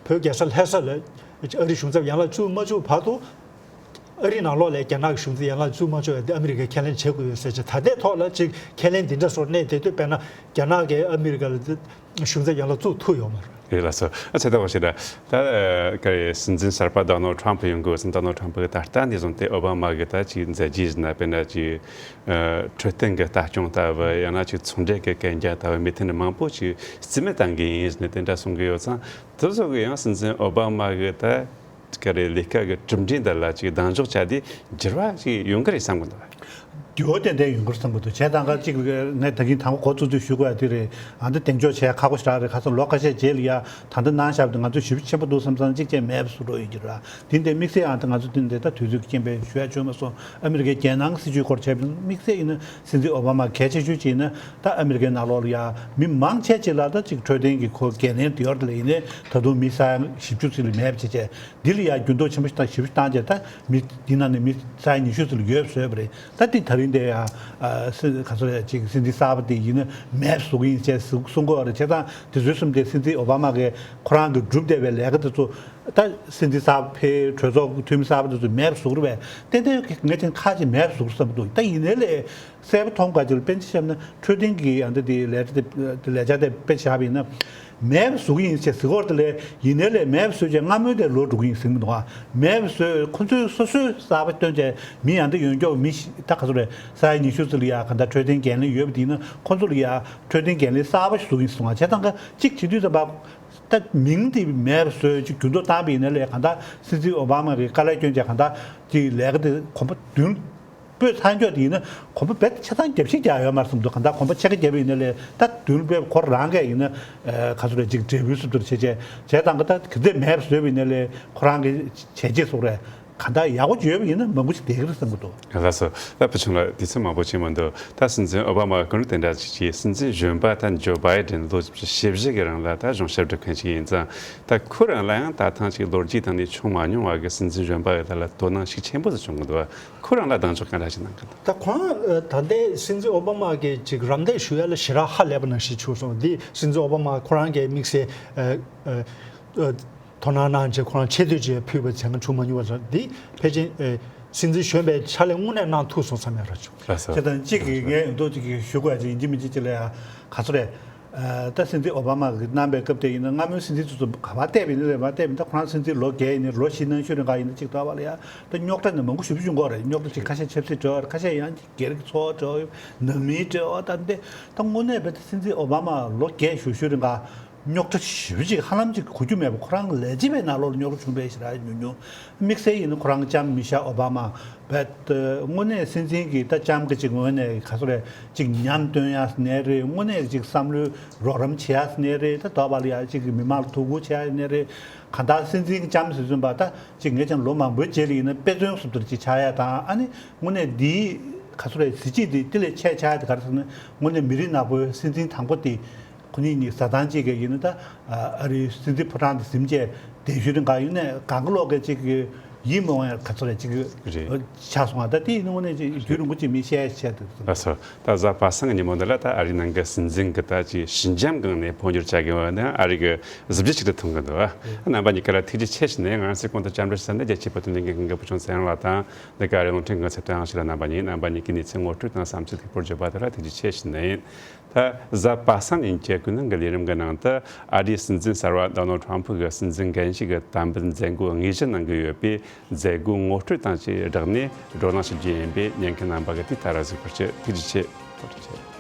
བོད་རྒྱལ་ས་ལྷ་ས་ལ་ཨ་རིའི་གཞུང་ཚབ་ཡན་ལག་བཙུགས་མ་བཅུག་བར་དུ། ཨ་རིའི་ནང་ལོགས་ལ་རྒྱ་ནག་གི་གཞུང་ཚབ་ཡན་ལག་བཙུགས་མ་བཅུག་ཡ་དེ་ཨ་མི་རི་ཀས་ཁས་ལེན་བྱེད་དགོས་ཡོད་ཟེར་བྱས། ད་ལྟའི་ཐོག་ལ་ཅིག་ཁས་ལེན་འདི་འདྲ་སོར་གནས་བསྡད་དུས། དཔེར་ན་རྒྱ་ནག་གིས་ཨ་མི་རི་ཀ་ལ་གཞུང་ཚབ་ཡན་ལག་བཙུགས་ཐུབ་ཡོད་མ་རེད། རེད་ལགས་སོ། ཨ་ཚེ་ད་བ་ཞིག་ད་ད་ག་རེ་སྲིད་འཛིན་གསར་པ་ཌོ་ནལ་ཊམ་ཕ་ཡོང་གི་ཡོད་ཙང་། ཌོ་ནལ་ཊམ་ཕ་གིས་ད་ལྟ་ནས་བཟུང་སྟེ་ཨོ་བྷ་མ་གི་ད་ཅིག་མཛད་རྗེས་ཟེར་ན། དཔེར་ན་ཅིག་ཨ་འཕྲོད་བསྟེན་གྱི་ལྟ་སྐྱོང་ལྟ་བུ། ཡང་ན་ཅིག་ཚོང་འབྲེལ་གྱི་གན་རྒྱ་ལྟ་བུ། མི་ཐེ་ནི་མང་པོ་ཅིག་རྩིས་མེད་བཏང་གི་ཡིན་ཟེར་ནས་དེ་འདྲ་གསུང་གི་ཡོད་ཙང་། དེ་ཚོ་གི་ཡང་སྲིད་འཛིན་ཨོ་བྷ་མ་གི་ད་ག་རེ་ལས་ཀ་གི་གྲུབ་འབྲས་འདི་ལ་ཅིག་གདེང་འཇོག་བྱ་དེ་འགྱུར་བ་ཞིག་ཡོང་གི་རེད་བསམ་གི་འདུག། འགྱུར་བ་ཏན་ཏན་ཡོང་གི་རེད་བསམ་གི་འདུག། བྱས་ཙང་ཀ་ཅིག་ངས་ད་གིན་དང་པོ་འགོ་བཙུགས་དུས་ཞུ་དགོས་ཡ་དེ་རེད། ཨ་འདི་གདེང་འཇོག་བྱས་ཁག་པོ་ཞེ་དྲག་རེད། ཁ་སང་ལོ་ཁ་ཤས་རྗེས་ལ་ཡ་ད་འདི་གནང་བཞག་པ་དེ་ང་ཚོས་ཞེ་པོ་ཆེན་པོ་འདུག་བསམ་ཙང་གཅིག་བྱས་མེད་པ་བཟོ་འགྲོ་ཡོད་ཀྱི་རེད། དེ་འདྲའི་དམིགས་བསལ་ཨ་ད་ང་ཚོ་དེ་འདྲའི་ད་དུས་ཚོད་ཀྱི་རྐྱེན་པས་ཞུ་ཡ་བྱུང་མ་སོང་། ཨ་མི་རི་ཀའི་རྒྱལ་ནང་གི་སྲིད་བྱུས་སྐོར་བྱས་པ་དམིགས་བསལ་ཡིན་ན། སྲིད་འཛིན་ཨོ་བྷ་མ་གལ་ཆེ་ཤོས་ཅིག་ཡིན་ན། ད་ཨ་མི་རི་ཀའི་ནང་ལོགས་ལ་ཡ་མི་མང་ཆེ་ཅིག་ལ་ད་ཅིག་འཕྲོད་བསྟེན་གྱི་ཁོ་འགན་ལེན་དེ་ཡོད་རེད་ལ། ཡིན་ནའི་ད་དུང་མི་ས་ཡ་བཞི་བཅུ་ཙམ་ལས་མེད་པ་བྱས་བྱས། འདི་ལ་ཡ་འགྱུར་ལྡོག་ཆེན་པོ་ཞིག་བཏང་། ཞེ་པོ་ཞིག་བཏང་རྗེས་ད་མི་འདི་ནང་ནས་མི་ས་ཡ་ཉི་ཤུ་ཙམ་ལ་ཡོད་བཟོས་པ་རེད། ད་འདི་ད་རིང་འདི་ཡ་ཨ་སི་ག་ཚོད་རེད། ཅིག་སྲིད་འཛིན་གསར་པ་དེ་ཡིན་ན་མེད་བཟོ་གི་ཡིན་ཅེས་གསུང་གི་ཡོད་རེད། བྱས་ཙང་དེ་ཚོའི་གསུམ་དེ་སྲིད་འཛིན་ཨོ་བྷ་མ་གིས་ཁོ་རང་གིས་བསྒྲུབས་བསྡད་པའི་ལས་ཀ་དེ་ཚོ་ད་སྲིད་འཛིན་གསར་པ་ཕེབས། གྲོས་ཚོགས་འཐུས་མི་གསར་པ་དེ་ཚོ་མེད་བཟོ་གི་རེད་པས། ཏན་ཏན་ངས་དེ་ཁག་ཅིག་མེད་བཟོ་གི་རེད་བསམ་གི་འདུག། ད་ཡིན་ནའི་ལས། གསལ་པོ་མཐོང་དགོས་ཅིག་ལ། དཔེར་ན་ཆ་བཞག་ན་འཕྲོད་བསྟེན་གྱི་ཨ་འདི་དེ་ལས་གྲྭ་དེ་ལས་འཆར་དེ་དཔེ་བཞག་པ་ཡིན་ན། མེད་པ་བཟོ་གི་ཡིན་ཟེར་གོ་རེད་ལ། ཡིན་ནའི་ལས་མེད་པ་བཟོས་བྱས་སྔ་མོའི་དེ་ལོག་འགྲོ་གི་ཡིན་ཟེར་གི་མི་འདུག་ཨ། མེད་པ་བཟོས། ཁོ་ཚོས་སོ་སོའི་གསར་པ་བཏོན་བྱས་མི་ཨ་འདི་ཡོང་ཀྱོག་མི་ད་ག་ཚོད་རེད། ས་ཡ་ཉི་ཤུ་ཙམ་ལ་ཡ་ག་འདྲ་འཕྲོད་བསྟེན་འགན་ལེན་ཡོད་པ་དེ་ཡིན་ན། ཁོ་ཚོ་ལ་ཡ་འཕྲོད་བསྟེན་འགན་ལེན་གསར་པ་ཞིག་བཟོ་གི་ཡིན་ཟེར་གི་མི་འདུག་ཨ། བྱས་ཙང་ཀ་གཅིག་བྱེད་དུས་ཙམ་པ། ད་མིང་དེ་མེད་པ་བཟོས་ཅིག་འགྱུར་ལྡོག་བཏང་བ་ཡིན་ན་ལས་གང་ལྟར་སྲིད་འཛིན་ཨོ་བྷ་མ་གི་དཀའ་ལས་བསྐྱོན་བྱས་གང་ལྟར་ཅིག་ལས་ཀ་དེ་གོམ་པ་མདུན་སྤོས་ཚར་འཇོག་དེ་ཡིན་ན་གོམ་པ་རྦད་དེ་ཆ་ཚང་རྒྱབ་བཤིག་རྒྱག་ཡོད་མ་རེད་བསམ་འདུག་གང་ལྟར་གོམ་པ་ཕྱེད་ཀ་རྒྱབ་པ་ཡིན་ན་ལས་ད་མདུན་སྤོས་ཁོ་རང་གིས་ཡིན་ན་ག་ཚོད་རེད་ཅིག་འབྲས་བུའི་བཟོ་འདྲ་བྱས་བྱས་བྱས་དང་ག་ད་གི་ཚད་མེད་པ་བཟོས་པ་ཡིན་ན་ལས་ཁོ་རང་གི་བྱས་རྗེས་སོགས་རེད། གང་ལྟར་ཡག་པོ་བརྗོད་པ་ཡིན་ན་མང་པོ་ཞིག་བསྡད་ཀྱི་རེད་བསམ་གྱི་འདུག་ལགས་སོ། ད་བུ་ཆུང་ལགས་དུས་ཚོད་མང་པོ་ཅིག་མི་འདུག་ད་སྲིད་འཛིན་ཨོ་བྷ་མ་སྐུ་ངོ་དེ་འདྲ་ཅིག་གིས་སྲིད་འཛིན་གཞོན་པ་ད་ཇོ་བྷའི་ཌེན་ལོ་བཞི་བཅུ་ཞེ་བཞི་གི་རིང་ལ་ད་གཞུང་ཞབས་བསྒྲུབས་མཁན་ཅིག་ཡིན་ཙང་། ད་ཁོ་རང་ལ་ཡང་ད་ཐེངས་ཅིག་ལོ་རྒྱུས་སྟེང་ནས་བྱུང་མ་མྱོང་བ་གི་སྲིད་འཛིན་གཞོན་པ་ཡི་ཐད་ལ་དོ་སྣང་ཤུགས་ཆེན་པོ་ཞིག་བྱུང་གི་འདུག་ཁོ་རང་ལ་གདེང་འཇོག་ག་འདྲ་ཞིག་གནང་གི་འདུག་ད་ཁོ་རང་ད་ལྟའི་སྲིད་འཛིན་ཨོ་བྷ་མ་གི་ཅིག་རམ་འདེགས་ཞུ་ཡ་ལ་ཞེ་དྲག་ཧ་ལས་པ་ནང་བཞིན་བྱུང་སོང་། འདི་སྲིད་འཛིན་ཨོ་བྷ་མ་ཁོ་རང་གི་དམིགས་བསལ་ཨ་ཨ་ཨ། དོ་སྣང་གནང་རྗེས་ཁོ་རང་ཆེ་བསྟོད་ཅིག་ཕུལ་བ་བྱས་ན་བྱུང་མ་མྱོང་བ་ལ་འདི་ཕལ་ཆེར་ཨེ་སྲིད་འཛིན་གཞོན་པའི་ཕྱག་ལས་དངོས་གནས་གནང་ཐུབ་སོང་བསམ་ཡ་ར་བྱུང་། ལགས་སོ། བྱས་ཙང་གཅིག་གིས་ངས་ཡོང་འདུག་ཅིག་གིས་ཞུ་དགོས་ཡ་ཅིག་ཡིན་གཅིག་མིན་གཅིག་ཅིག་ལ་ཡ་ག་ཚོད་རེད། ཨ་ད་སྲིད་འཛིན་ཨོ་བྷ་མ་གིས་གནང་པའི་སྐབས་དེ་ཡིན་ན་སྔ་མོའི་སྲིད་འཛིན་ཚོ་ཚོ་ག་པར་བལྟས་པ་ཡིན་ན་རེད་མ་བལྟས་པ་ཡིན་ན་ད་ཁོ་རང་སྲིད་འཛིན་ལོ་བརྒྱད་ཡིན་ནའི་ལོ་བཞི་ནང་ཤོས་རིང་ག་ཡིན་ན་ཅིག་ལྟ་བ་ལ་ཡ་ད་རྙོག་དྲ་ནི་མང་པོ་ཞེ་པོ་བྱུང་གི་རེད། རྙོག་དྲ་ཅིག་ཁ་ཤས་ཆབ་སྲིད་འབྲེལ་བ་རེད། ཁ་ཤས་ཡང་ཅིག་སྒེར་གྱི་འཚོ་བ་འབྲེལ་བ་ཡོད། ནང་མིའི་འབྲེལ་བ་ད་འདི་ད་དངོས་གནས་བྱས་ཏེ་སྲིད་འཛིན་ཨོ་བྷ་མ་ལོ་བརྒྱད་བཞུགས་ཤོས་རིང་ག་རྙོག་དྲ་ཞེ་པོ་ཅིག་ཧ་ལམ་ཅིག་གོ་རྒྱུ་མེད་པ། ཁོ་རང་ལས་བྱེད་པའི་ནང་ལོགས་ལ་རྙོག་དྲ་བྱུང་བས་ཞེ་དྲག་ཉུང་ཉུང་། དམིགས་བསལ་ཡིན་ན་ཁོ་རང་ལྕམ་མི་ཤེལ་ཨོ་བྷ་མ་བས་དངོས་གནས་སྲིད་འཛིན་གྱི་ད་ལྕམ་གྱི་ཅིག་ངོས་ནས་ག་ཚོད་རེད་ཅིག་ཉམས་སྟོན་ཡ་ཟེར་ནའི་རེད། དངོས་གནས་ཅིག་བསམ་བློའི་རོགས་རམ་བྱེད་ཡ་ཟེར་ནའི་རེད། ད་དོགས་པ་ལ་ཡ་ཅིག་མི་མང་ལ་ཐུགས་ཁུར་བྱེད་ཡ་ཟེར་ནའི་རེད། གང་ལྟར་སྲིད་འཛིན་གྱི་ལྕམ་ཟེར་ཚུན་པ་ད་ཅིག་ངས་ཀྱང་ལོ་མང་པོའི་རྗེས་ལ་ཡིན་ན་དཔེ་མཚོན་བཟོ་འདྲ་ཅིག་ཆགས་ཡ་དང་ཨ་ནི་དངོས་གནས་འདིའི་ག་ཚོད་རེད་གཟི་བརྗིད་འདི་དེ་ལས་ཆེ་ཆགས་ཡ་དེ་ག་རེ་ཟེར་ན་དངོས་གནས་མི་རིགས་ནག་པོའི་སྲིད་འཛིན་དང་པོ་དེ། ཁོ་གཉིས་གཉིས་བཟའ་ཚང་གཅིག་གི་ཡིན་ན་ད་ཨ་རིའི་སྲིད་འཛིན་ཕོ་བྲང་དེ་ཟིན་བྱས་བསྡད་ཤུལ་རིང་ག་ཡིན་ནའི་གང་གི་ལོག་གི་གཅིག་གི་ཡིད་མི་འོང་ཡ་ག་ཚོད་རེད་གཅིག་གི་རེད། ཆགས་སོང་བ། ད་དེ་ཡིན་ན་དངོས་གནས་ཅིག་དུས་རིང་པོ་ཅིག་མི་བཤད་བཤད་འདུག་ལགས་སོ། ད་གཟའ་པ་སངས་ཀྱི་ཉིན་མོ་འདི་ལ་ད་ཨ་རིའི་ནང་གི་སྲིད་འཛིན་གྱི་ད་ཅིག་ཞི་འཇམ་སྒང་ནས་འཕོ་འགྱུར་བྱ་དགོས་པ་ནི་ཨ་རི་གི་གཟི་བརྗིད་ཅིག་ཏུ་མཐོང་གི་འདུག་རྣམ་པ་གཉིས་ཀ་ལ་ཐུགས་རྗེ་ཆེ་ཞུ་ནས། ང་རང་ཚོའི་གོང་དུ་བཅར་འདྲི་ཞུ་ས་འདི་རྒྱལ་སྤྱིའི་བོད་དོན་ལས་འགུལ་ཁང་གི་བུ་ཆུང་ཚེ་རིང་ལགས་དང་འདི་ག་རེ་རླུང་འཕྲིན་གི་ཚེ་བརྟན་དབང་ཕྱུག་ལགས། རྣམ་པ་གཉིས་རྣམ་པ་གཉིས་ཀྱིས་གནས་ཚུལ་ངོ་སྤྲོད་དང་བསམ་ཚུལ་ལེགས་པོར་བརྗོད་པ་དེ་ལ་ཐུགས་རྗེ་ཆེ་ཞུ་ནི་ཡིན། ད་གཟའ་པ་སངས་ཉིན་གྱི་ཀུན་གླེང་གི་ལས་རིམ་གྱི་ནང་དུ་ཨ་རིའི་སྲིད་འཛིན་གསར་བ་ཌོ་ནལ་ཌི་ཊརམ་ཕུ་གི་སྲིད་འཛིན་འགན་བཞེས་ཀྱི་དམ་འབུལ་མཛད་སྒོའི་དངོས་གཞི་གནང་གི་ཡོད་པས། མཛད་སྒོ་ངོ་སྤྲོད་དང་བཅས་བསྒྲགས་ནས་བགྲོ་གླེང་ཞུ་རྒྱུ་ཡིན་པས་ཉན་མཁན་རྣམ་པ་གིས་དེ་ལྟ་ར་གཟིགས་པར་བྱེད། ཐུགས་རྗེ་ཆེ། ཐུགས་རྗེ་ཆེ།